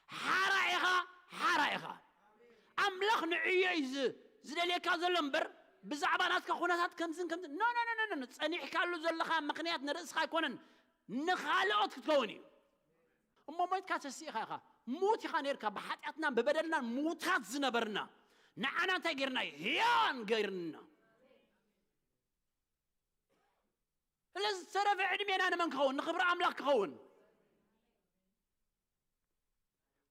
ሓራ ኢኻ፣ ሓራ ኢኻ። ኣምላኽ ንዕዮ እዩ ዝ- ዝደልየካ ዘሎ እምበር ብዛዕባ ናትካ ኩነታት ከምዝን ከምዝን። ኖ፣ ኖ፣ ኖ፣ ኖ፣ ኖ። ጸኒሕካሉ ዘለኻ ምኽንያት ንርእስኻ ኣይኮነን፣ ንኻልኦት ክትከውን እዩ። እሞ ሞይትካ ተሲእኻ ኢኻ። ሙት ኢኻ ነርካ። ብሓጢኣትናን ብበደልናን ሙታት ዝነበርና ንዓና እንታይ ገይርና እዩ? ህያዋን ገይርና። ስለዚ ዝተረፈ ዕድሜና ንመን ክኸውን? ንኽብሪ ኣምላኽ ክኸውን።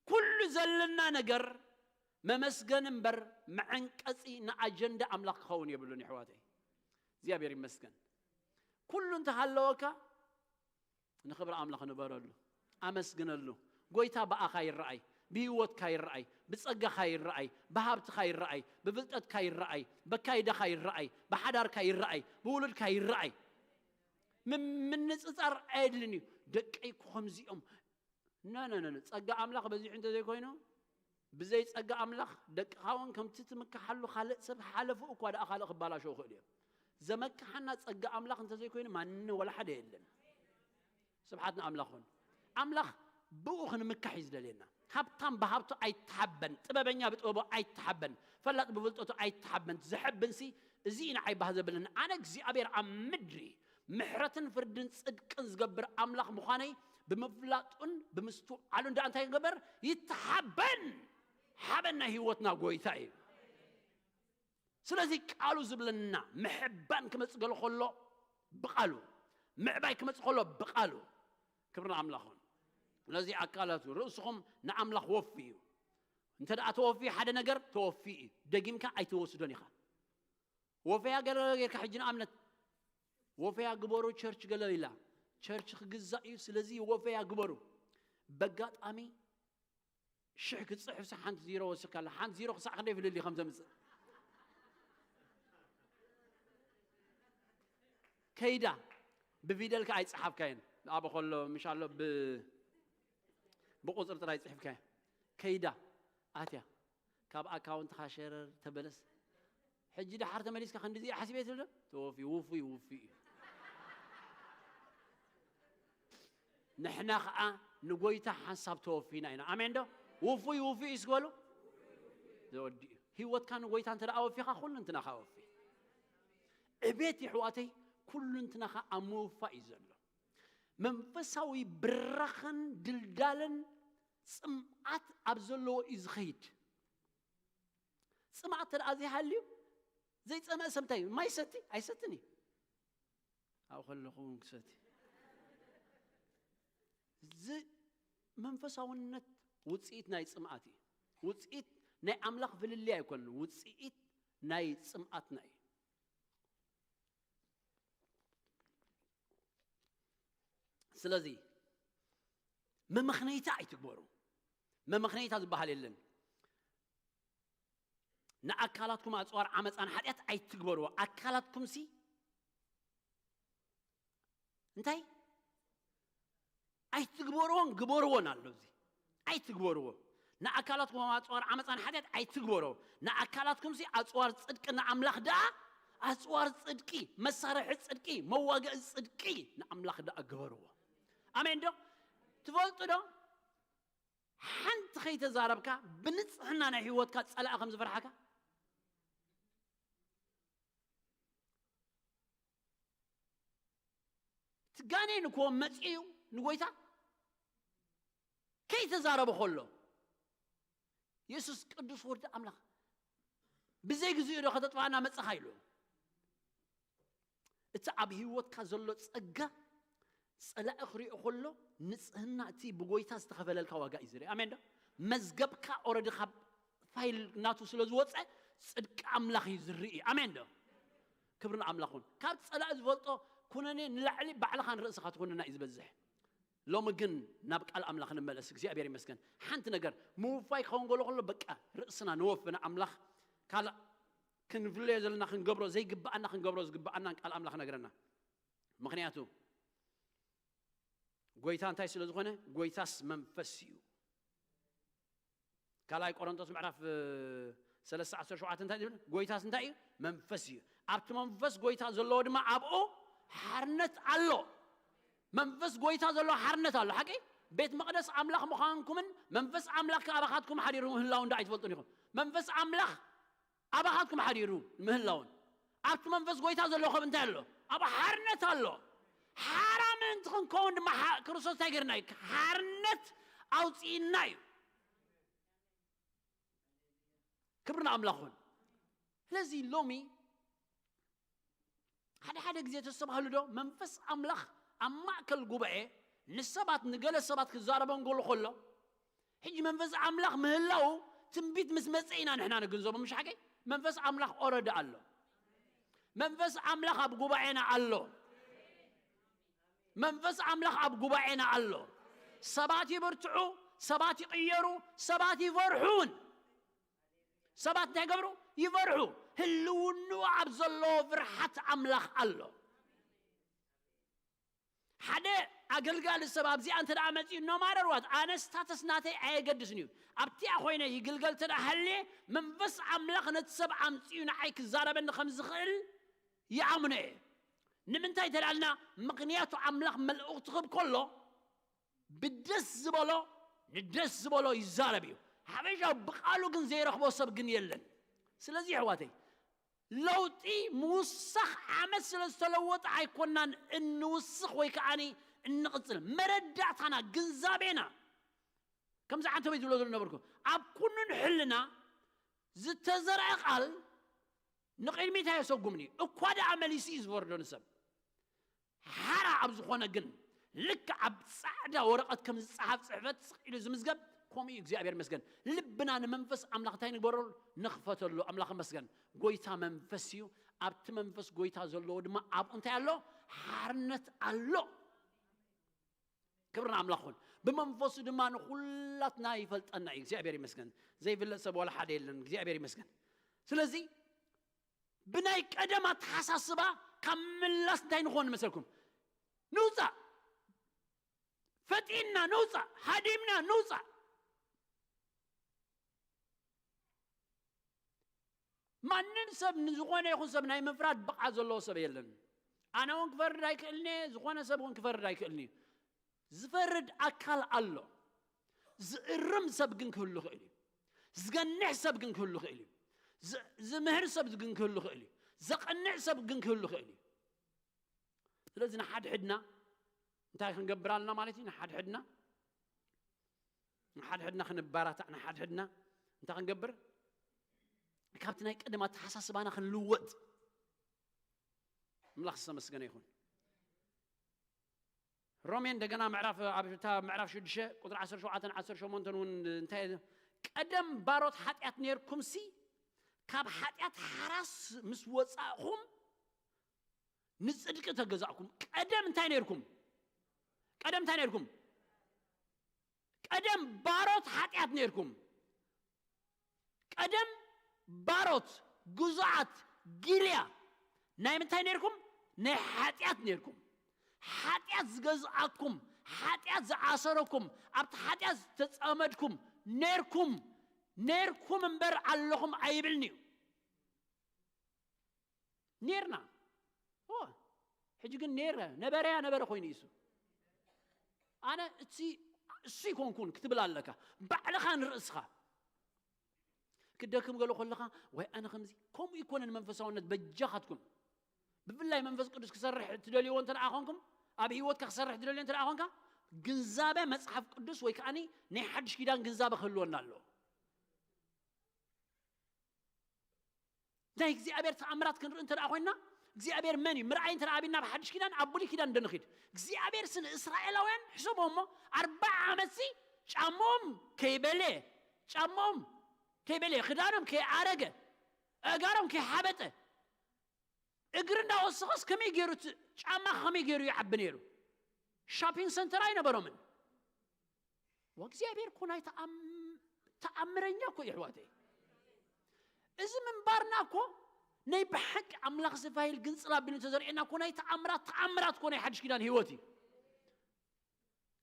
ኩሉ ዘለና ነገር መመስገን እምበር መዐንቀጺ ንኣጀንዳ ኣምላኽ ክኸውን የብሉን። ይሕዋተይ እግዚኣብሔር ይመስገን። ኩሉ እንተሃለወካ ንኽብሪ ኣምላኽ ንበረሉ፣ ኣመስግነሉ። ጎይታ ብኣኻ ይረኣይ፣ ብህይወትካ ይረኣይ፣ ብጸጋኻ ይረኣይ፣ ብሃብትኻ ይረኣይ፣ ብፍልጠትካ ይረኣይ፣ በካይዳኻ ይረኣይ፣ ብሓዳርካ ይረኣይ፣ ብውሉድካ ይረኣይ። ም- ምንጽጻር ኣየድልን እዩ። ደቀይ እኮ ከምዚኦም። ነ ነ ነ ነ፣ ጸጋ ኣምላኽ በዚሑ እንተዘይኮይኑ፣ ብዘይ ጸጋ ኣምላኽ ደቅኻ እውን ከምቲ ትምክሓሉ ካልእ ሰብ ሓለፉ እኳ ደኣ ካልእ ክባላሸው ይኽእል እዮም። ዘመክሓና ጸጋ ኣምላኽ እንተዘይኮይኑ ማንም ወላ ሓደ የለን። ስብሓት ንኣምላኽ ይኹን። ኣምላኽ ብኡ ክንምካሕ እዩ ዝደልየና። ሃብታም ብሃብቱ ኣይተሓበን፣ ጥበበኛ ብጥበቡ ኣይተሓበን፣ ፈላጥ ብፍልጠቱ ኣይተሓበን። ዘሐብንሲ እዚ እዩ ንዓይ ባህ ዘብለኒ። ኣነ እግዚኣብሔር ኣብ ምድሪ ምሕረትን ፍርድን ጽድቅን ዝገብር ኣምላኽ ምዃነይ ብምፍላጡን ብምስትውዓሉን ደኣ እንታይ ክገበር? ይተሓበን። ሓበን ናይ ህይወትና ጎይታ እዩ። ስለዚ ቃሉ ዝብለና ምሕባን ክመጽእ ገለ ከሎ ብቃሉ፣ ምዕባይ ክመጽእ ከሎ ብቃሉ። ክብሪ ንኣምላኽ ይኹን። ስለዚ ኣካላቱ ርእስኹም ንኣምላኽ ወፍዩ። እንተ ደኣ ተወፍዩ ሓደ ነገር ተወፍዩ እዩ። ደጊምካ ኣይትወስዶን ኢኻ። ወፈያ ገለ ጌርካ ሕጂ ንኣብነት ወፈያ ግበሩ ቸርች ገለ ኢላ። ቸርች ክግዛእ እዩ። ስለዚ ወፈያ ግበሩ። በጋጣሚ ሽሕ ክጽሕፍሲ ሓንቲ ዚሮ ወሲኽካ ኣላ። ሓንቲ ዚሮ ክሳዕ ክንደይ ፍልልይ ከም ዘምጽእ ከይዳ። ብፊደልካ ኣይጸሓፍካየን። ኣብ ከሎ ምሽ ኣሎ ብ- ብቁጽሪ ጥራይ ጽሒፍካዮ። ከይዳ ኣትያ። ካብ ኣካውንትኻ ሸረር ተበለስ። ሕጂ ደሓር ተመሊስካ ክንዲዚ ሓሲበ ትብል ዶ? ተወፊ ውፉይ ውፉይ እዩ። ንሕና ኸዓ ንጎይታ ሓንሳብ ተወፊና ኢና። ኣሜን ዶ? ውፉይ ውፉይ እዩ ስበሉ። ዘወዲ እዩ። ህይወትካ ንጎይታ እንተ ደኣ ወፊኻ ኩሉ እንትናኻ ወፊ። ዕቤት የሕዋተይ ኩሉ እንትናኻ ኣብ ምውፋእ እዩ ዘሎ። መንፈሳዊ ብራኸን ድልዳለን ጽምኣት ኣብ ዘለዎ እዩ ዝኸይድ። ጽምኣት ተደኣ ዘይሃልዩ ዘይጸመአ ሰብ እንታይ እዩ? ማይ ሰቲ ኣይሰትን እዩ። ኣብ ከለኹ እውን ክሰቲ። እዚ መንፈሳውነት ውጽኢት ናይ ጽምኣት እዩ። ውጽኢት ናይ ኣምላኽ ፍልልይ ኣይኮነን። ውጽኢት ናይ ጽምኣትና እዩ። ስለዚ መመኽነይታ ኣይትግበሩ። መመኽነይታ ዝበሃል የለን። ንኣካላትኩም ኣጽዋር ዓመፃን ሓጢኣት ኣይትግበርዎ። ኣካላትኩም ሲ እንታይ ኣይትግበርዎን ግበርዎን ኣሎ። እዚ ኣይትግበርዎ። ንኣካላትኩም ኣጽዋር ዓመፃን ሓጢኣት ኣይትግበሮ። ንኣካላትኩም ሲ ኣጽዋር ጽድቂ ንኣምላኽ ደኣ ኣጽዋር ጽድቂ፣ መሳርሒ ጽድቂ፣ መዋገኢ ጽድቂ ንኣምላኽ ደኣ ግበርዎ። ኣሜን ዶ? ትፈልጡ ዶ? ሓንቲ ከይተዛረብካ ብንጽሕና ናይ ህይወትካ ጸላኢ ከም ዝፈርሓካ። እቲ ጋኔን እኮ መጺኡ ንጎይታ ከይተዛረበ ከሎ፣ የሱስ ቅዱስ ወዲ ኣምላኽ ብዘይ ግዜኡ ዶ ከተጥፋና መጸኻ ኢሉ። እቲ ኣብ ህይወትካ ዘሎ ጸጋ ጸላኢ ክሪኦ ከሎ፣ ንጽህና እቲ ብጎይታ ዝተኸፈለልካ ዋጋ እዩ ዝርኢ። ኣሜን ዶ? መዝገብካ ኦረዲ ካብ ፋይል ናቱ ስለ ዝወፀ፣ ጽድቂ ኣምላኽ እዩ ዝርኢ። ኣሜን ዶ? ክብሪ ንኣምላኽ ይኹን። ካብ ጸላኢ ዝፈልጦ ኩነኔ ንላዕሊ ባዕልኻ ንርእስኻ ትኹንና እዩ ዝበዝሕ። ሎሚ ግን ናብ ቃል ኣምላኽ ንመለስ። እግዚኣብሔር ይመስገን። ሓንቲ ነገር ምውፋይ ክኸውን ገሎ ከሎ በቃ ርእስና ንወፍና ኣምላኽ ካልእ ክንፍለዮ ዘለና ክንገብሮ ዘይግብኣና ክንገብሮ ዝግብኣናን ቃል ኣምላኽ ነገረና። ምኽንያቱ ጎይታ እንታይ ስለ ዝኾነ፣ ጎይታስ መንፈስ እዩ። ካልኣይ ቆሮንቶስ ምዕራፍ ሰለስተ ዓሰርተ ሸውዓተ እንታይ ዝብል? ጎይታስ እንታይ እዩ? መንፈስ እዩ። ኣብቲ መንፈስ ጎይታ ዘለዎ ድማ ኣብኡ ሓርነት ኣሎ። መንፈስ ጎይታ ዘለዎ ሓርነት ኣሎ። ሓቂ ቤት መቕደስ ኣምላኽ ምዃንኩምን መንፈስ ኣምላኽ ከኣ ኣባኻትኩም ሓዲሩ ምህላው እንዳ ኣይትፈልጡን ኢኹም። መንፈስ ኣምላኽ ኣባኻትኩም ሓዲሩ ምህላውን ኣብቲ መንፈስ ጎይታ ዘለኹም እንታይ ኣሎ? ኣብ ሓርነት ኣሎ። ሓራ ምእንቲ ክንከውን ድማ ሓ- ክርስቶስ እንታይ ገርና እዩ? ሓርነት ኣውፅእና እዩ። ክብሪ ንኣምላኽ ይኹን። ስለዚ ሎሚ ሓደ ሓደ ግዜ ተስተባህሉ ዶ? መንፈስ ኣምላኽ ኣብ ማእከል ጉባኤ ንሰባት ንገለ ሰባት ክዛረቦም ገሎ ከሎ ሕጂ መንፈስ ኣምላኽ ምህላው ትንቢት ምስ መጸ ኢና ንሕና ንግንዘቦ። ምሽ ሓቂ መንፈስ ኣምላኽ ኦረዲ ኣሎ። መንፈስ ኣምላኽ ኣብ ጉባኤና ኣሎ። መንፈስ ኣምላኽ ኣብ ጉባኤና ኣሎ። ሰባት ይብርትዑ፣ ሰባት ይቕየሩ፣ ሰባት ይፈርሑን። ሰባት እንታይ ገብሩ? ይፈርሑ። ህልውንኡ ኣብ ዘለዎ ፍርሓት ኣምላኽ ኣሎ። ሓደ ኣገልጋሊ ሰብ ኣብዚኣ እንተ ደኣ መጺኡ፣ no matter what፣ ኣነ ስታተስ ናተይ ኣየገድስን እዩ። ኣብቲኣ ኮይነ ይግልገል እንተ ደኣ ሃልየ፣ መንፈስ ኣምላኽ ነቲ ሰብ ኣምጺኡ ንዓይ ክዛረበኒ ከም ዝኽእል ይኣምኖ እየ። ንምንታይ እንተ ደኣልና፣ ምኽንያቱ ኣምላኽ መልእኽቱ ክህብ ከሎ ብደስ ዝበሎ ንደስ ዝበሎ ይዛረብ እዩ። ሓበሻ ብቃሉ ግን ዘይረኽቦ ሰብ ግን የለን። ስለዚ ኣሕዋተይ፣ ለውጢ ምውሳኽ ዓመት ስለ ዝተለወጠ ኣይኮናን እንውስኽ ወይ ከዓኒ እንቕጽል። መረዳእታና፣ ግንዛቤና፣ ከምዚ ዓንተበይ ዝብሎ ዝነበርኩ፣ ኣብ ኩኑ ንሕልና ዝተዘርአ ቃል ንቕድሚት ኣየሰጉምን እዩ። እኳ ደኣ መሊሱ እዩ ዝፈርዶ ንሰብ። ሓራ ኣብ ዝኾነ ግን ልክዕ ኣብ ጻዕዳ ወረቐት ከም ዝጸሓፍ ጽሕፈት ስቕ ኢሉ ዝምዝገብ፣ ከምኡ እዩ። እግዚኣብሔር ይመስገን። ልብና ንመንፈስ ኣምላኽ እንታይ ንግበረሉ? ንኽፈተሉ። ኣምላኽ ይመስገን። ጎይታ መንፈስ እዩ። ኣብቲ መንፈስ ጎይታ ዘለዎ ድማ ኣብኡ እንታይ ኣሎ? ሓርነት ኣሎ። ክብሪ ንኣምላኽ ይኹን። ብመንፈሱ ድማ ንኹላትና ይፈልጠና እዩ። እግዚኣብሔር ይመስገን። ዘይፍለጥ ሰብ ዋላ ሓደ የለን። እግዚኣብሔር ይመስገን። ስለዚ ብናይ ቀደም ኣተሓሳስባ ካብ ምላስ እንታይ ንኾን መሰልኩም? ንውፃእ። ፈጢንና ንውፃእ። ሃዲምና ንውፃእ። ማንም ሰብ ንዝኾነ ይኹን ሰብ ናይ ምፍራድ ብቕዓት ዘለዎ ሰብ የለን። ኣነ እውን ክፈርድ ኣይክእልን እየ፣ ዝኾነ ሰብ እውን ክፈርድ ኣይክእልን እዩ። ዝፈርድ ኣካል ኣሎ። ዝእርም ሰብ ግን ክህሉ ይኽእል እዩ። ዝገንሕ ሰብ ግን ክህሉ ይኽእል እዩ። ዝ- ዝምህር ሰብ ግን ክህሉ ይኽእል እዩ። ዘቕንዕ ሰብ ግን ክህሉ ይኽእል እዩ። ስለዚ ንሓድሕድና እንታይ ክንገብር ኣለና ማለት እዩ? ንሓድሕድና ንሓድሕድና ክንባራታዕ፣ ንሓድሕድና እንታይ ክንገብር? ካብቲ ናይ ቀደም ኣተሓሳስባና ክንልወጥ። ኣምላኽ ዝተመስገነ ይኹን። ሮሜ እንደገና ምዕራፍ ኣብ እታ ምዕራፍ ሽዱሽተ ቁጽሪ ዓሰርተ ሸውዓተን ዓሰርተ ሸሞንተን እውን እንታይ ቀደም ባሮት ሓጢኣት ነርኩም ሲ ካብ ሓጢኣት ሓራስ ምስ ወጻእኹም ንጽድቂ ተገዛእኩም። ቀደም እንታይ ነርኩም? ቀደም እንታይ ነርኩም? ቀደም ባሮት ሓጢኣት ነርኩም። ቀደም ባሮት፣ ግዙዓት፣ ጊልያ ናይ ምንታይ ነርኩም? ናይ ሓጢኣት ነርኩም። ሓጢኣት ዝገዝኣኩም፣ ሓጢኣት ዝኣሰረኩም፣ ኣብቲ ሓጢኣት ዝተጸመድኩም ነርኩም። ነርኩም እምበር ኣለኹም ኣይብልን እዩ። ኔርና። ኦ፣ ሕጂ ግን ኔረ፣ ነበረያ ነበረ ኮይኑ እዩ እሱ። ኣነ እቲ እሱ ይኮንኩን ክትብል ኣለካ። ባዕልኻ ንርእስኻ ክትደክም ገለ ከለኻ፣ ወይ ኣነ ከምዚ፣ ከምኡ ይኮነን መንፈሳውነት በጃኻትኩም። ብፍላይ መንፈስ ቅዱስ ክሰርሕ ትደልይዎ እንተ ደኣ ኾንኩም፣ ኣብ ህይወትካ ክሰርሕ ትደልዮ እንተ ደኣ ኾንካ፣ ግንዛበ መጽሓፍ ቅዱስ ወይ ከኣኒ ናይ ሓድሽ ኪዳን ግንዛበ ክህልወና ኣለዎ። ናይ እግዚኣብሔር ተኣምራት ክንርኢ እንተ ደኣ ኮይንና፣ እግዚኣብሔር መን እዩ? ምርኣይ እንተ ደኣ ኣቢልና ኣብ ሓድሽ ኪዳን፣ ኣብ ብሉይ ኪዳን እንዶ ንኺድ። እግዚኣብሔር ሲ ንእስራኤላውያን ሕሰቦ እሞ፣ ኣርባዓ ዓመት ሲ ጫምኦም ከይበለ፣ ጫምኦም ከይበለ፣ ክዳኖም ከይኣረገ፣ ኣእጋሮም ከይሓበጠ፣ እግሪ እንዳወሰኸስ ከመይ ገይሩ እቲ ጫማ ከመይ ገይሩ ይዓቢ ነይሩ? ሻፒንግ ሰንተር ኣይነበሮምን። ወእግዚኣብሔር እኮ ናይ ተኣም-፣ ተኣምረኛ እኮ እዩ፣ ኣሕዋተይ። እዚ ምንባርና እኮ ናይ ብሓቂ ኣምላኽ ዝፋይል ግንጽል ኣቢሉ እንተዘርእየና እኮ ናይ ተኣምራት፣ ተኣምራት እኮ ናይ ሓድሽ ኪዳን ህይወት እዩ።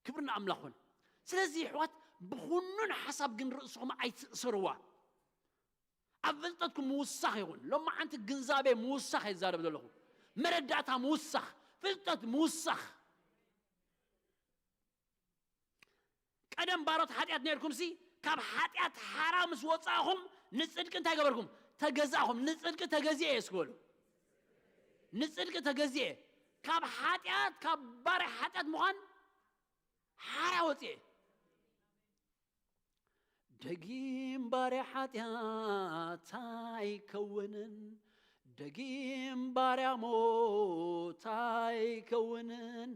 ክብሪ ንኣምላኽ ይኹን። ስለዚ ኣሕዋት፣ ብኹኑን ሓሳብ ግን ርእስኹም ኣይትእሰርዋ። ኣብ ፍልጠትኩም ምውሳኽ ይኹን። ሎማዓንቲ ግንዛበ ምውሳኽ እየ ዝዛረብ ዘለኹ። መረዳእታ ምውሳኽ፣ ፍልጠት ምውሳኽ። ቀደም ባሮት ሓጢኣት ነርኩም ሲ፣ ካብ ሓጢኣት ሓራ ምስ ወጻእኹም ንጽድቂ እንታይ ገበርኩም? ተገዛእኹም። ንጽድቂ ተገዚኤ እየ እስኪ በሉ። ንጽድቂ ተገዚኤ። ካብ ሓጢኣት፣ ካብ ባርያ ሓጢኣት ምዃን ሓራ ወጺኤ። ደጊም ባርያ ሓጢኣት ኣይከውንን፣ ደጊም ባርያ ሞት ኣይከውንን፣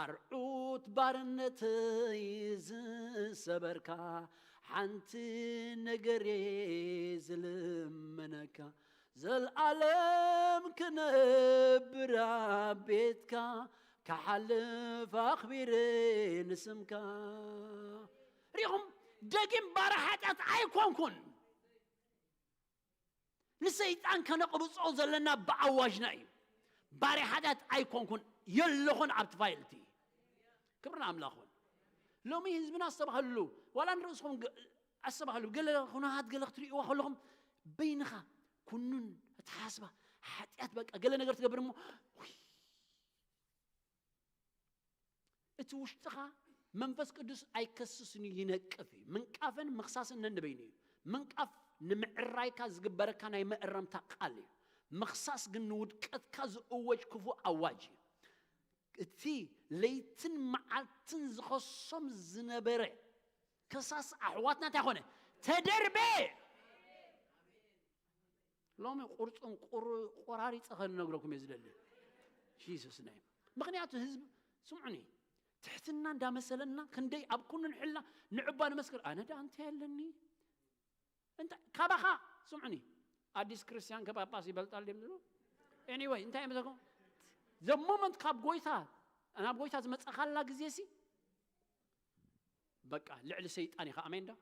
ኣርዑት ባርነተይ ዝሰበርካ፣ ሓንቲ ነገር እየ ዝልምነካ፣ ዘልኣለም ክነብር ኣብ ቤትካ፣ ክሓልፍ ኣኽቢረ ንስምካ። ሪኹም፣ ደጊም ባርያ ሓጢኣት ኣይኮንኩን። ንሰይጣን ከነቕብጾ ዘለና ብኣዋጅና እዩ። ባርያ ሓጢኣት ኣይኮንኩን፣ የለኹን ኣብቲ ፋይል እቲ። ክብሪ ንኣምላኽ ይኹን። ሎሚ ህዝብና ኣስተባህልሉ፣ ዋላ ንርእስኹም ገ-፣ ኣስተባህልሉ፣ ገለ ኩነታት ገለ ክትርእይዋ ከለኹም በይንኻ ኩኑን ኣተሓሳስባ ሓጢኣት በቃ ገለ ነገር ትገብር እሞ፣ ውይ፣ እቲ ውሽጥኻ መንፈስ ቅዱስ ኣይከስስን እዩ፣ ይነቅፍ እዩ። ምንቃፍን ምኽሳስን ነንበይኑ እዩ። ምንቃፍ ንምዕራይካ ዝግበረካ ናይ መእረምታ ቃል እዩ። ምኽሳስ ግን ንውድቀትካ ዝእወጅ ክፉእ ኣዋጅ እዩ። እቲ ለይትን መዓልትን ዝኸሶም ዝነበረ ከሳስ ኣሕዋትና እንታይ ኾነ? ተደርበ። ሎሚ ቁርጹን ቁር-፣ ቆራሪጸ ከነግረኩም እየ ዝደሊ። ጂሱስ ናይ። ምኽንያቱ ህዝቢ፣ ስምዑኒ፣ ትሕትና እንዳመሰለና ክንደይ ኣብ ኩሉ ንሕልና ንዕባ ንመስክር። ኣነ ደኣ እንታይ ኣለኒ? እንታ-፣ ካባኻ፣ ስምዑኒ፣ ኣዲስ ክርስቲያን ከጳጳስ ይበልጣል ድዮም ዝብሉ? ኤኒወይ፣ እንታይ እዮም ዘኮ-? ዘ ሞመንት ካብ ጎይታ፣ ናብ ጎይታ ዝመጻኻላ ግዜ ሲ፣ በቃ ልዕሊ ሰይጣን ኢኻ። ኣሜን ዶ?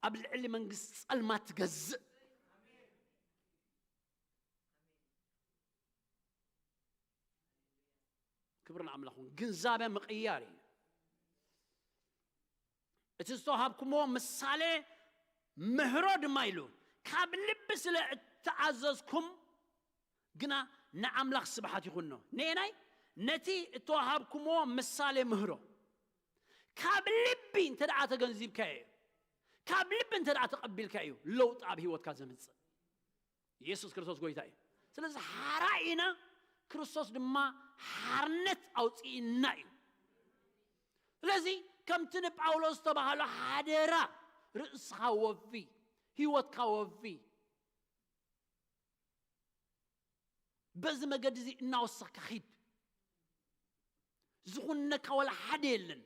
ኣብ ልዕሊ መንግስቲ ጸልማት ትገዝእ። ክብሪ ንኣምላኽ ይኹን። ግንዛበ ምቕያር እዩ። እቲ ዝተዋሃብኩምዎ ምሳሌ ምህሮ ድማ ኢሉ፣ ካብ ልቢ ስለ እተኣዘዝኩም ግና ንኣምላኽ ስብሓት ይኹኖ። ነየናይ? ነቲ እተዋሃብኩምዎ ምሳሌ ምህሮ። ካብ ልቢ እንተ ደኣ ተገንዚብካዮ እዩ፣ ካብ ልቢ እንተ ደኣ ተቐቢልካ እዩ ለውጢ ኣብ ህይወትካ ዘምጽእ። ኢየሱስ ክርስቶስ ጎይታ እዩ። ስለዚ ሓራ ኢና፣ ክርስቶስ ድማ ሓርነት ኣውፅእና እዩ። ስለዚ ከምቲ ንጳውሎስ ዝተባሃሎ ሓደራ ርእስኻ ወፊ፣ ህይወትካ ወፊ። በዚ መገዲ እዚ እናወሰኽካ ኺድ። ዝኹነካ ዋላ ሓደ የለን።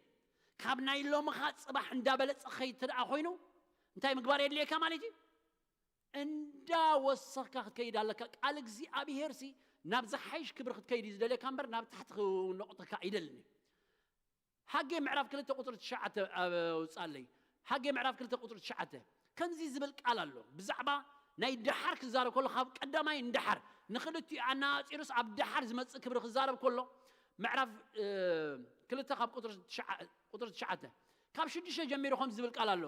ካብ ናይ ሎምኻ ጽባሕ እንዳበለጸ ኸይድ ተደኣ ኮይኑ እንታይ ምግባር የድልየካ ማለት እዩ? እንዳወሰኽካ ክትከይድ ኣለካ። ቃል እግዚኣብሔር ሲ ናብ ዝሓይሽ ክብሪ ክትከይድ እዩ ዝደልየካ እምበር ናብ ታሕቲ ክነቑጠካ ኣይደልን እዩ። ሃጌ ምዕራፍ ክልተ ቁጽሪ ትሽዓተ ኣውጻለይ። ሃጌ ምዕራፍ ክልተ ቁጽሪ ትሽዓተ ከምዚ ዝብል ቃል ኣሎ። ብዛዕባ ናይ ደሓር ክዛረብ ከሎ፣ ካብ ቀዳማይ ንደሓር ንኽልቲኡ ኣነጻጺሩስ ኣብ ደሓር ዝመጽእ ክብሪ ክዛረብ ከሎ፣ ምዕራፍ እ፣ ክልተ ካብ ቁጽሪ ትሽዓ፣ ቁጽሪ ትሽዓተ ካብ ሽዱሽተ ጀሚሩ ከምዚ ዝብል ቃል ኣሎ።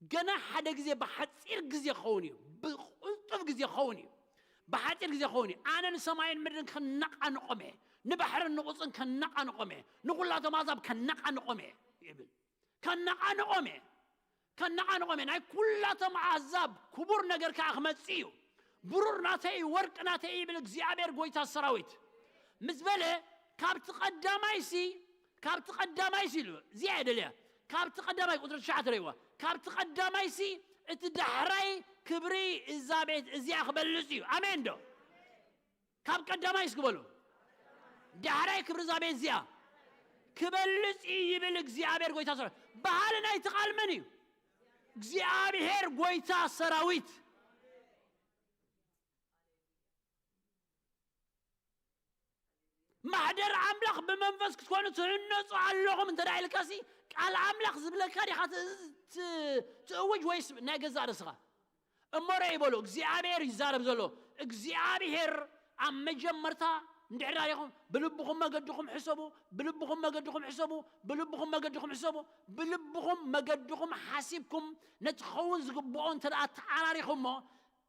ገና ሓደ ግዜ፣ ብሓጺር ግዜ ክኸውን እዩ፣ ብቕልጡፍ ግዜ ክኸውን እዩ፣ ብሓጺር ግዜ ክኸውን እዩ። ኣነ ንሰማይን ምድርን ከነቓንቖም እየ፣ ንባሕርን ንቑጽን ከነቓንቖም እየ፣ ንኹላቶም ኣዛብ ከነቓንቖም እየ ይብል። ከነቓንቖም እየ፣ ከነቓንቖም እየ። ናይ ኩላቶም ኣዛብ ክቡር ነገር ከኣ ክመጽእ እዩ። ብሩር ናተይ እዩ፣ ወርቂ ናተይ እዩ ይብል እግዚኣብሔር ጎይታ ሰራዊት። ምስ በለ፣ ካብቲ ቀዳማይሲ፣ ካብቲ ቀዳማይሲ ኢሉ፣ እዚኣ እየ ደልያ። ካብቲ ቀዳማይ ቁጽሪ ትሽዓተ ርእይዋ። ካብቲ ቀዳማይሲ፣ እቲ ዳሕራይ ክብሪ እዛ ቤት እዚኣ ክበልጽ እዩ። ኣሜን ዶ? ካብ ቀዳማይ እስኪ በሉ። ዳሕራይ ክብሪ እዛ ቤት እዚኣ ክበልጽ እዩ ይብል እግዚኣብሔር ጎይታ ሰራዊት። በሃሊ ናይቲ ቃል መን እዩ? እግዚኣብሔር ጎይታ ሰራዊት። ማሕደር ኣምላኽ ብመንፈስ ክትኮኑ ትህነጹ ኣለኹም እንተ ደኣ ኢልካሲ፣ ቃል ኣምላኽ ዝብለካ ዲኻ ት-፣ ት-፣ ትእውጅ ወይስ ናይ ገዛእ ርእስኻ? እሞ ርኣይ በሉ፣ እግዚኣብሔር ይዛረብ ዘሎ። እግዚኣብሔር ኣብ መጀመርታ እንድሕር ዳሪኹም፣ ብልብኹም መገድኹም ሕሰቡ፣ ብልብኹም መገድኹም ሕሰቡ፣ ብልብኹም መገድኹም ሕሰቡ፣ ብልብኹም መገድኹም ሓሲብኩም ነቲ ክኸውን ዝግብኦ እንተ ደኣ ተዓራሪኹሞ፣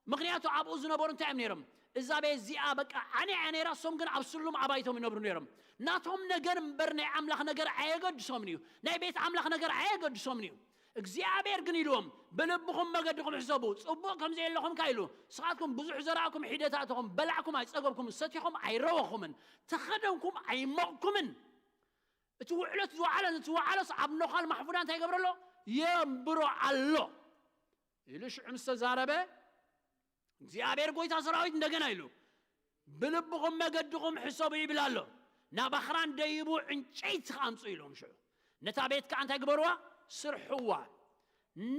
ምኽንያቱ ኣብኡ ዝነበሩ እንታይ እዮም ነይሮም? እዛ ቤት እዚኣ በቃ ዓንያ እያ ነይራ፣ እሶም ግን ኣብ ስሉም ኣባይቶም ይነብሩ ነይሮም። ናቶም ነገር እምበር ናይ ኣምላኽ ነገር ኣየገድሶምን እዩ። ናይ ቤት ኣምላኽ ነገር ኣየገድሶምን እዩ። እግዚኣብሔር ግን ኢልዎም፣ ብልብኹም መገድኹም ሕሰቡ፣ ጽቡቕ ከም ዘየለኹም ከ ኢሉ፣ ንስኻትኩም ብዙሕ ዘራእኩም፣ ሒደት ኣእተኹም፣ በላዕኩም ኣይጸገብኩምን፣ ሰቲኹም ኣይረወኹምን፣ ተኸደንኩም ኣይሞቕኩምን። እቲ ውዕለት ዝወዓለ፣ እቲ ወዓለስ ኣብ ነዃል ማሕፉዳ እንታይ ይገብረሎ? የንብሮ ኣሎ። ኢሉ ሽዑ ምስ ተዛረበ፣ እግዚኣብሔር ጎይታ ሰራዊት እንደገና ኢሉ፣ "ብልብኹም መገድኹም ሕሰቡ" ይብል ኣሎ። "ናብ ኣኽራን ደይቡ ዕንጨይቲ ኣምጽኡ" ኢሎም ሽዑ። "ነታ ቤት ከኣ እንታይ ግበርዋ? ስርሕዋ።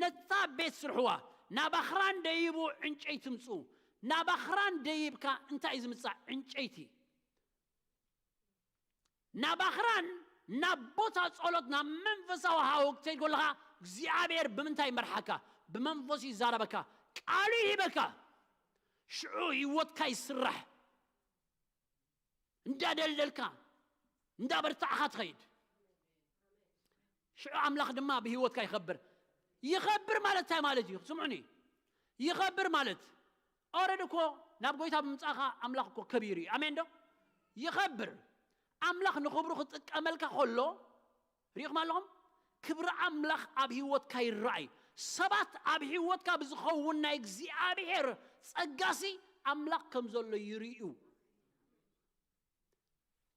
ነታ ቤት ስርሕዋ። ናብ ኣኽራን ደይቡ ዕንጨይቲ ምጽኡ። ናብ ኣኽራን ደይብካ እንታይ እዩ ዝምጻእ? ዕንጨይቲ። ናብ ኣኽራን፣ ናብ ቦታ ጸሎት፣ ናብ መንፈሳዊ ሃወ ክትከይድ ከለኻ፣ እግዚኣብሔር ብምንታይ ይመርሓካ? ብመንፈሱ ይዛረበካ፣ ቃሉ ይህበካ። ሽዑ ህይወትካ ይስራሕ። እንዳደልደልካ፣ እንዳበርታዕኻ ትኸይድ። ሽዑ ኣምላኽ ድማ ብህይወትካ ይኸብር። ይኸብር ማለት እንታይ ማለት እዩ? ስምዑኒ። ይኸብር ማለት፣ ኦረድ እኮ ናብ ጎይታ ብምምጻእኻ ኣምላኽ እኮ ከቢሩ እዩ። ኣሜን ዶ? ይኸብር። ኣምላኽ ንኽብሩ ክጥቀመልካ ከሎ፣ ርኢኹም ኣለኹም? ክብሪ ኣምላኽ ኣብ ህይወትካ ይረኣይ። ሰባት ኣብ ህይወትካ ብዝኸውን ናይ እግዚኣብሔር ጸጋሲ ኣምላኽ ከም ዘሎ ይርእዩ።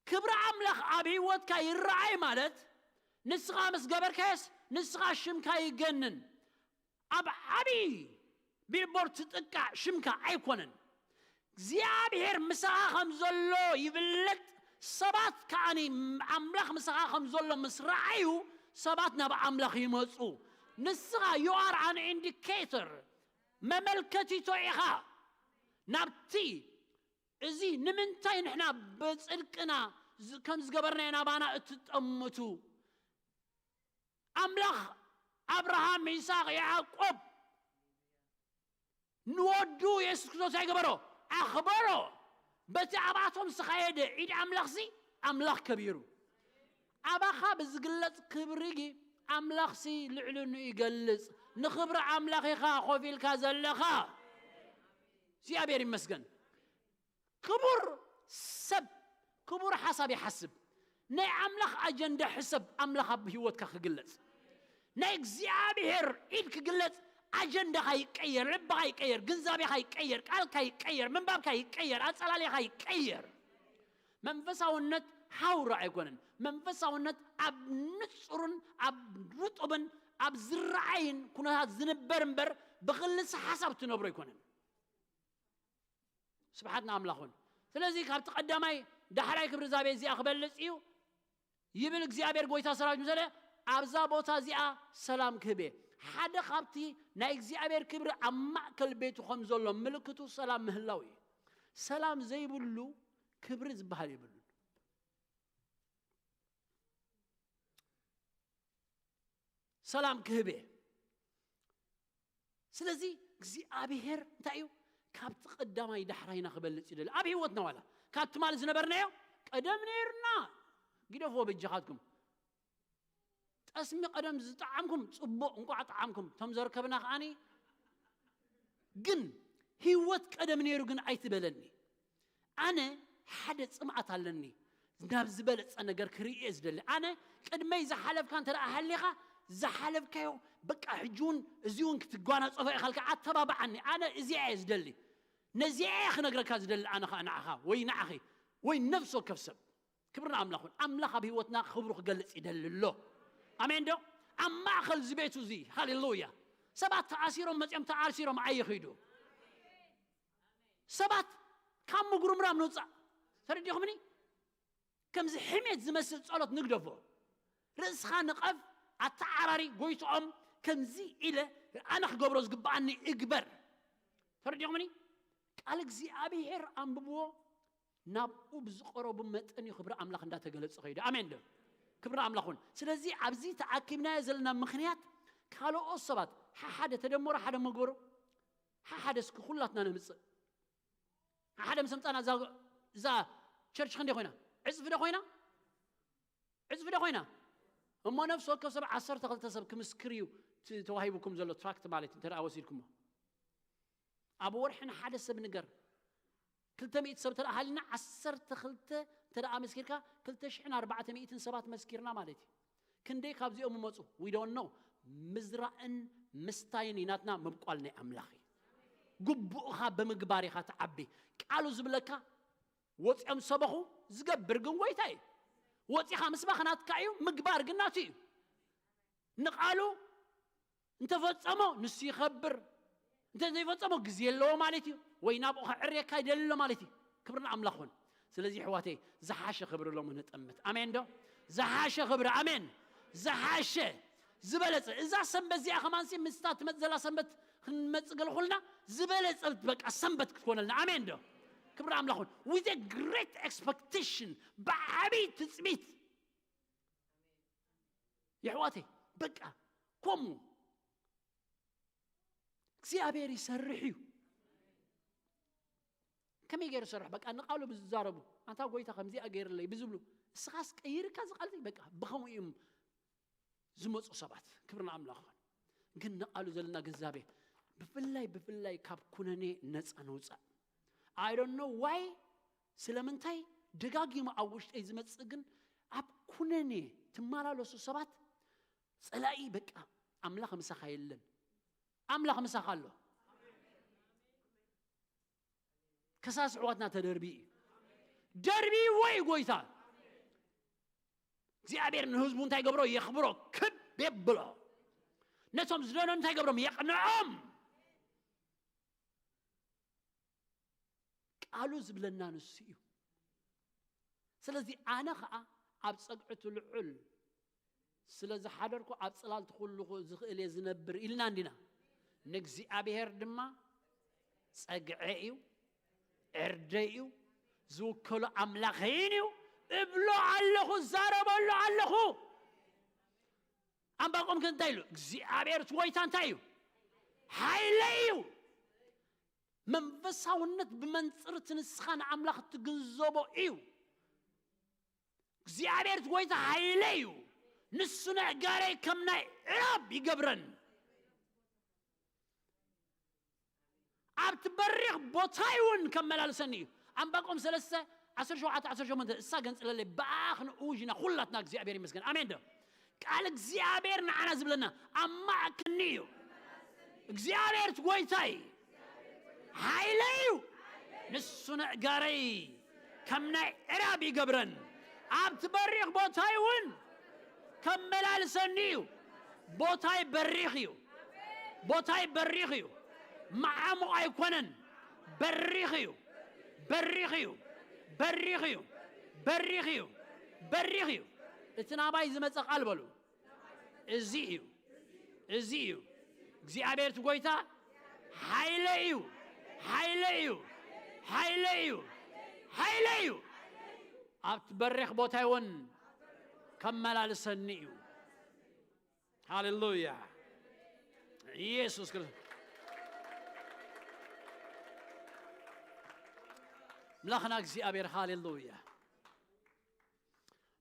ክብሪ ኣምላኽ ኣብ ህይወትካ ይረኣይ ማለት፣ ንስኻ ምስ ገበርካዮስ፣ ንስኻ ሽምካ ይገንን። ኣብ ዓብዪ ቢልቦርድ ትጥቃዕ ሽምካ ኣይኮነን። እግዚኣብሔር ምሳኻ ከም ዘሎ ይፍለጥ። ሰባት ከኣኒ ኣምላኽ ምሳኻ ከም ዘሎ ምስ ረኣዩ፣ ሰባት ናብ ኣምላኽ ይመጹ። ንስኻ፣ you are an indicator፣ መመልከቲቶ ኢኻ ናብቲ። እዚ ንምንታይ ንሕና ብጽድቅና ዝ-፣ ከም ዝገበርናዮ ናባና እትጠምቱ? ኣምላኽ ኣብርሃም፣ ይስሐቅ፣ ያዕቆብ ንወዱ የሱስ ክርስቶስ እንታይ ገበሮ? ኣኽበሮ። በቲ ኣብኣቶም ዝኸየደ ኢድ ኣምላኽሲ ኣምላኽ ከቢሩ። ኣባኻ ብዝግለጽ ክብሪ ኣምላኽሲ ልዕልኑ ይገልጽ። ንኽብሪ ኣምላኽ ኢኻ ኮፍ ኢልካ ዘለኻ። እግዚኣብሔር ይመስገን። ክቡር ሰብ ክቡር ሓሳብ ይሓስብ። ናይ ኣምላኽ ኣጀንዳ ሕሰብ፣ ኣምላኽ ኣብ ህይወትካ ክግለጽ። ናይ እግዚኣብሔር ኢድ ክግለጽ፣ ኣጀንዳኻ ይቀየር፣ ልብኻ ይቀየር፣ ግንዛቤኻ ይቀየር፣ ቃልካ ይቀየር፣ ምንባብካ ይቀየር፣ ኣጸላልያኻ ይቀየር። መንፈሳውነት ሃውራ ኣይኮነን። መንፈሳውነት ኣብ ንጹርን ኣብ ርጡብን ኣብ ዝረኣይን ኩነታት ዝንበር እምበር፣ ብኽልሰ ሓሳብ ትነብሮ ኣይኮነን። ስብሓት ንኣምላኽ ይኹን። ስለዚ ካብቲ ቀዳማይ ዳሕራይ ክብሪ እዛ ቤት እዚኣ ክበልጽ እዩ ይብል እግዚኣብሔር ጎይታ ሰራዊት። ምስ በለ ኣብዛ ቦታ እዚኣ ሰላም ክህብ እየ። ሓደ ካብቲ ናይ እግዚኣብሔር ክብሪ ኣብ ማእከል ቤቱ ከም ዘሎ ምልክቱ ሰላም ምህላው እዩ። ሰላም ዘይብሉ ክብሪ ዝበሃል የብሉን። ሰላም ክህብ እየ። ስለዚ እግዚኣብሔር እንታይ እዩ? ካብቲ ቀዳማይ ዳሕራይና ክበልጽ ይደሊ። ኣብ ህይወትና ዋላ ካብ ትማሊ ዝነበርናዮ ቀደም ነይርና። ግደፍዎ በጃኻትኩም። ጠስሚ ቀደም ዝጠዓምኩም ጽቡቕ፣ እንቋዕ ጠዓምኩም። እቶም ዘርከብና ከዓኒ ግን ህይወት ቀደም ነይሩ ግን ኣይትበለኒ። ኣነ ሓደ ጽምኣት ኣለኒ፣ ናብ ዝበለጸ ነገር ክርኢ እየ ዝደሊ። ኣነ ቅድመይ ዝሓለፍካ እንተ ደኣ ሃሊኻ፣ ዝሓለፍካዮ በቃ ሕጂ እውን እዚ እውን ክትጓናጸፎ ኢኻ ኢልካ ኣተባብዓኒ። ኣነ እዚኣ እየ ዝደሊ። ነዚኣ እየ ክነግረካ ዝደሊ ኣነ ኸኣ ንዓኻ ወይ ንዓኺ ወይ ነፍሲ ወከፍ ሰብ። ክብሪ ንኣምላኽ ይኹን። ኣምላኽ ኣብ ህይወትና ክብሩ ክገልጽ ይደሊ ኣሎ። ኣሜን ዶ? ኣብ ማእከል እዚ ቤቱ እዚ፣ ሃሌሉያ። ሰባት ተኣሲሮም መጺኦም ተኣሲሮም ኣይኺዱ። ሰባት ካብ ምጉርምራም ንውጻእ። ተረዲኹምኒ? ከምዚ ሕሜት ዝመስል ጸሎት ንግደፎ። ርእስኻ ንቐፍ፣ ኣተዓራሪ፣ ጎይትኦም፣ ከምዚ ኢለ ኣነ ክገብሮ ዝግብኣኒ እግበር። ተረዲኹምኒ? ቃል እግዚኣብሔር ኣንብብዎ፣ ናብኡ ብዝቐረቡ መጠን እዩ ክብሪ ኣምላኽ እንዳተገለጸ ከይዱ። ኣሜን ዶ? ክብሪ ኣምላኽ ይኹን። ስለዚ ኣብዚ ተኣኪብናዮ ዘለና ምኽንያት ካልኦት ሰባት ሓሓደ ተደመሩ ሓደ መግበሩ ሓሓደ እስኪ ኩላትና ነምጽእ። ሓደ ምስ ኣምጻና እዛ እዛ ቸርች ክንደይ ኮይና? ዕጽፊ ዶ ኮይና? ዕጽፊ ዶ ኮይና? እሞ ነፍሲ ወከፍ ሰብ ዓሰርተ ክልተ ሰብ ክምስክር እዩ ት- ተዋሂቡኩም ዘሎ ትራክት ማለት እንተ ደኣ ወሲድኩሞ። ኣብ ወርሒ ንሓደ ሰብ ንገር። ክልተ ሚእቲ ሰብ እንተ ደኣ ሃሊና ዓሰርተ ክልተ እንተ ደኣ መስኪርካ ክልተ ሽሕን ኣርባዕተ ሚእትን ሰባት መስኪርና ማለት እዩ። ክንደይ ካብዚኦም ይመጹ? We don't know። ምዝራእን ምስታይን እዩ ናትና፣ ምብቋል ናይ ኣምላኽ እዩ። ግቡእኻ ብምግባር ኢኻ ትዓቢ። ቃሉ ዝብለካ ወጺኦም ሰበኹ ዝገብር ግን ጎይታ እዩ። ወጺኻ ምስባኽ ናትካ እዩ፣ ምግባር ግን ናቱ እዩ። ንቓሉ እንተፈጸሞ ንሱ ይኸብር፣ እንተ ዘይፈጸሞ ግዜ ኣለዎ ማለት እዩ። ወይ ናብኡ ከዕርየካ ይደሊ ኣሎ ማለት እዩ። ክብሪ ንኣምላኽ ይኹን። ስለዚ ኣሕዋተይ ዝሓሸ ክብሪ ሎሚ ነጠምት። ኣሜን ዶ? ዝሓሸ ክብሪ፣ ኣሜን። ዝሓሸ ዝበለጸ እዛ ሰንበት እዚኣ ከማንሲ ምስታ ትመጽእ ዘላ ሰንበት ክንመጽእ ገለ ኩልና ዝበለጸት በቃ ሰንበት ክትኮነልና። ኣሜን ዶ? ክብሪ ኣምላኽ ይኹን። With a great expectation፣ ብዓብይ ትጽቢት። የሕዋተይ በቃ ከምኡ እግዚኣብሔር ይሰርሕ እዩ። ከመይ ገይሩ ይሰርሕ? በቃ ንቃሉ ብዝዛረቡ፣ ኣንታ ጎይታ ከምዚኣ ገይርለይ ብዝብሉ፣ እስኻስ ቀይርካ ዝቃልቲ በቃ ብኸምኡ እዮም ዝመፁ ሰባት። ክብሪ ንኣምላኽ ይኹን። ግን ንቃሉ ዘለና ግንዛቤ ብፍላይ ብፍላይ ካብ ኩነኔ ነፃ ንውፃእ። I don't know why፣ ስለምንታይ ደጋጊሙ ኣብ ውሽጠይ ዝመፅእ ግን ኣብ ኩነኔ ትመላለሱ ሰባት ፀላኢ በቃ ኣምላኽ ምሳኻ የለን። ኣምላኽ ምሳኻ ኣሎ። ከሳስ ኣሕዋትና ተደርቢ እዩ። ደርቢዎ እዩ ጎይታ እግዚኣብሔር ንህዝቡ እንታይ ገብሮ? የኽብሮ፣ ክብ የብሎ። ነቶም ዝደነኑ እንታይ ገብሮም? የቕንዖም። ቃሉ ዝብለና ንሱ እዩ። ስለዚ ኣነ ኸዓ ኣብ ጸግዒ እቲ ልዑል ስለ ዝሓደርኩ ኣብ ጽላልቲ ኩሉ ዝኽእል እየ ዝነብር ኢልና እንዲና። ንእግዚኣብሔር ድማ ጸግዐ እዩ፣ ዕርደይ እዩ፣ ዝውከሎ ኣምላኸይን እዩ እብሎ ኣለኹ፣ እዛረበሉ ኣለኹ። ኣንባቆም ከ እንታይ ኢሉ? እግዚኣብሔር እቲ ጎይታ እንታይ እዩ? ሓይለይ እዩ። መንፈሳውነት ብመንጽር እቲ ንስኻ ንኣምላኽ እትግንዘቦ እዩ። እግዚኣብሔር እቲ ጎይታ ሓይለይ እዩ። ንሱ ነእጋረይ ከም ናይ ዕራብ ይገብረን። ኣብቲ በሪኽ ቦታይ እውን ከመላልሰኒ እዩ። ኣንባቆም ሰለስተ ዓሰርተ ሸውዓተ ዓሰርተ ሸሞንተ እሳ ገንጽለለይ ብኣኽ ንእውጅና ኩላትና እግዚኣብሔር ይመስገን። ኣሜን ዶ? ቃል እግዚኣብሔር ንዓና ዝብለና ኣብ ማእከልኒ እዩ። እግዚኣብሔር እቲ ጎይታይ ሓይለይ እዩ። ንሱ ነእጋረይ ከም ናይ ዕራብ ይገብረን። ኣብቲ በሪኽ ቦታይ እውን ከመላልሰኒ እዩ። ቦታይ በሪኽ እዩ። ቦታይ በሪኽ እዩ። መዓሙቕ ኣይኮነን። በሪኽ እዩ። በሪኽ እዩ። በሪኽ እዩ። በሪኽ እዩ። በሪኽ እዩ። እቲ ናባይ ዝመጸ ቃል በሉ። እዚ እዩ። እዚ እዩ። እግዚኣብሔር እቲ ጎይታ ሓይለ እዩ። ሓይለ እዩ። ሓይለ እዩ። ሓይለ እዩ። ኣብቲ በሪኽ ቦታ እውን ከመላልሰኒ እዩ። ሃሌሉያ። ኢየሱስ ክርስቶስ ኣምላኽና እግዚኣብሔር። ሃሌሉያ።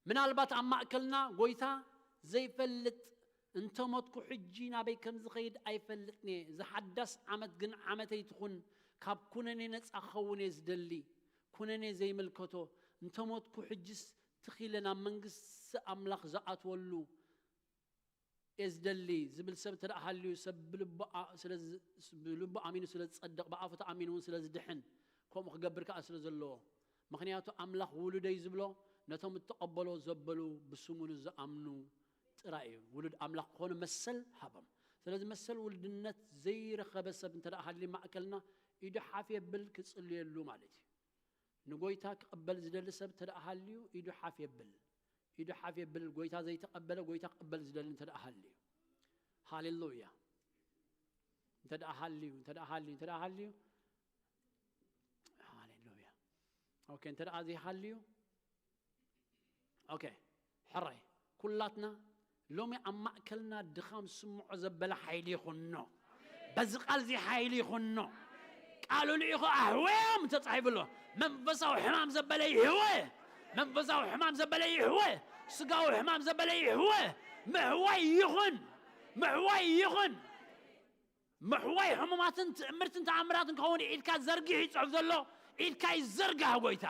ምናልባት ኣብ ማእከልና ጎይታ ዘይፈልጥ፣ እንተሞትኩ ሕጂ ናበይ ከም ዝኸይድ ኣይፈልጥን እየ፣ ዝሓዳስ ዓመት ግን ዓመተይ ትኹን፣ ካብ ኩነኔ ነጻ ክኸውን እየ ዝደሊ። ኩነኔ ዘይምልከቶ፣ እንተሞትኩ ሕጅስ ትኺለ ናብ መንግስቲ ኣምላኽ ዝኣትወሉ እየ ዝደሊ ዝብል ሰብ እንተ ደኣ ሃልዩ፣ ሰብ ብልቡ ኣ-፣ ስለ ዝ-፣ ብልቡ ኣሚኑ ስለ ዝጸድቕ፣ ብኣፉ ተኣሚኑ እውን ስለ ዝድሕን፣ ከምኡ ክገብር ከኣ ስለ ዘለዎ። ምኽንያቱ ኣምላኽ ውሉደይ ዝብሎ ነቶም እተቐበሎ ዘበሉ ብስሙ ንዝኣምኑ ጥራይ እዩ። ውሉድ ኣምላኽ ክኾኑ መሰል ሃቦም። ስለዚ መሰል ውልድነት ዘይረኸበ ሰብ እንተ ደኣ ሃልዩ ማእከልና፣ ኢዱ ሓፍ የብል ክጽልየሉ ማለት እዩ። ንጎይታ ክቕበል ዝደሊ ሰብ እንተ ደኣ ሃልዩ ኢዱ ሓፍ የብል። ኢዱ ሓፍ የብል። ጎይታ ዘይተቐበለ ጎይታ ክቕበል ዝደሊ እንተ ደኣ ሃልዩ። ሃሌሉያ። እንተ ደኣ ሃልዩ፣ እንተ ደኣ ሃልዩ፣ እንተ ደኣ ሃልዩ። ሃሌሉያ። ኦኬ፣ እንተ ደኣ ዘይሃልዩ፣ ኦኬ፣ ሕራይ። ኩላትና ሎሚ ኣብ ማእከልና ድኻም ስምዖ ዘበለ ሓይሊ ይኹኖ። በዚ ቃል እዚ ሓይሊ ይኹኖ። ቃሉ ልኢኹ ኣሕወዮም ተጻሒፉ ኣሎ። መንፈሳዊ ሕማም ዘበለ ይሕወ። መንፈሳዊ ሕማም ዘበለ ይሕወ። ስጋዊ ሕማም ዘበለ ይሕወ። ምሕዋይ ይኹን። ምሕዋይ ይኹን። ምሕዋይ ሕሙማትን ትእምርትን ተኣምራትን ክኸውን ኢድካ ዘርጊሕ እዩ ጽሑፍ ዘሎ። ኢድካ ይዘርጋሕ ጎይታ።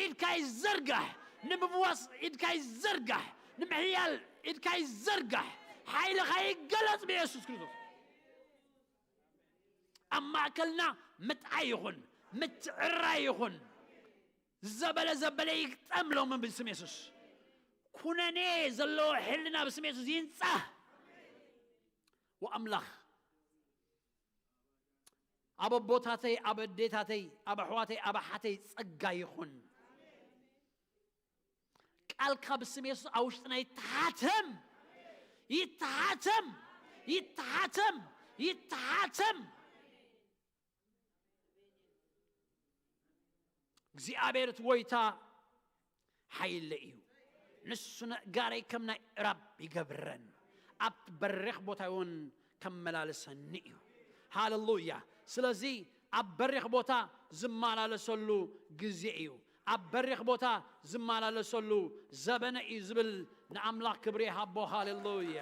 ኢድካ ይዘርጋሕ። ንምፍዋስ ኢድካ ይዘርጋሕ። ንምሕያል ኢድካ ይዘርጋሕ። ሓይልኻ ይገለጽ ብየሱስ ክርስቶስ። ኣብ ማእከልና ምጥዓይ ይኹን፣ ምትዕራይ ይኹን። ዘበለ ዘበለ ይግጠም ሎሚ ብስም የሱስ። ኩነኔ ዘለዎ ሕልና ብስም የሱስ ይንጻህ። ወኣምላኽ ኣብ ኣቦታተይ፣ ኣብ ኣዴታተይ፣ ኣብ ኣሕዋተይ፣ ኣብ ኣሓተይ ጸጋ ይኹን። ቃልካ ብስም የሱስ ኣብ ውሽጥና ይተሓተም። ይተሓተም። ይተሓተም። ይተሓተም። እግዚኣብሔር እቲ ጎይታ ሓይለ እዩ። ንሱ ነእጋረይ ከም ናይ እራብ ይገብረን፣ ኣብቲ በሪኽ ቦታ እውን ከመላልሰኒ እዩ። ሃሌሉያ። ስለዚ ኣብ በሪኽ ቦታ ዝመላለሰሉ ግዜ እዩ። ኣብ በሪኽ ቦታ ዝመላለሰሉ ዘበነ እዩ ዝብል ንኣምላኽ ክብሪ ይሃቦ። ሃሌሉያ።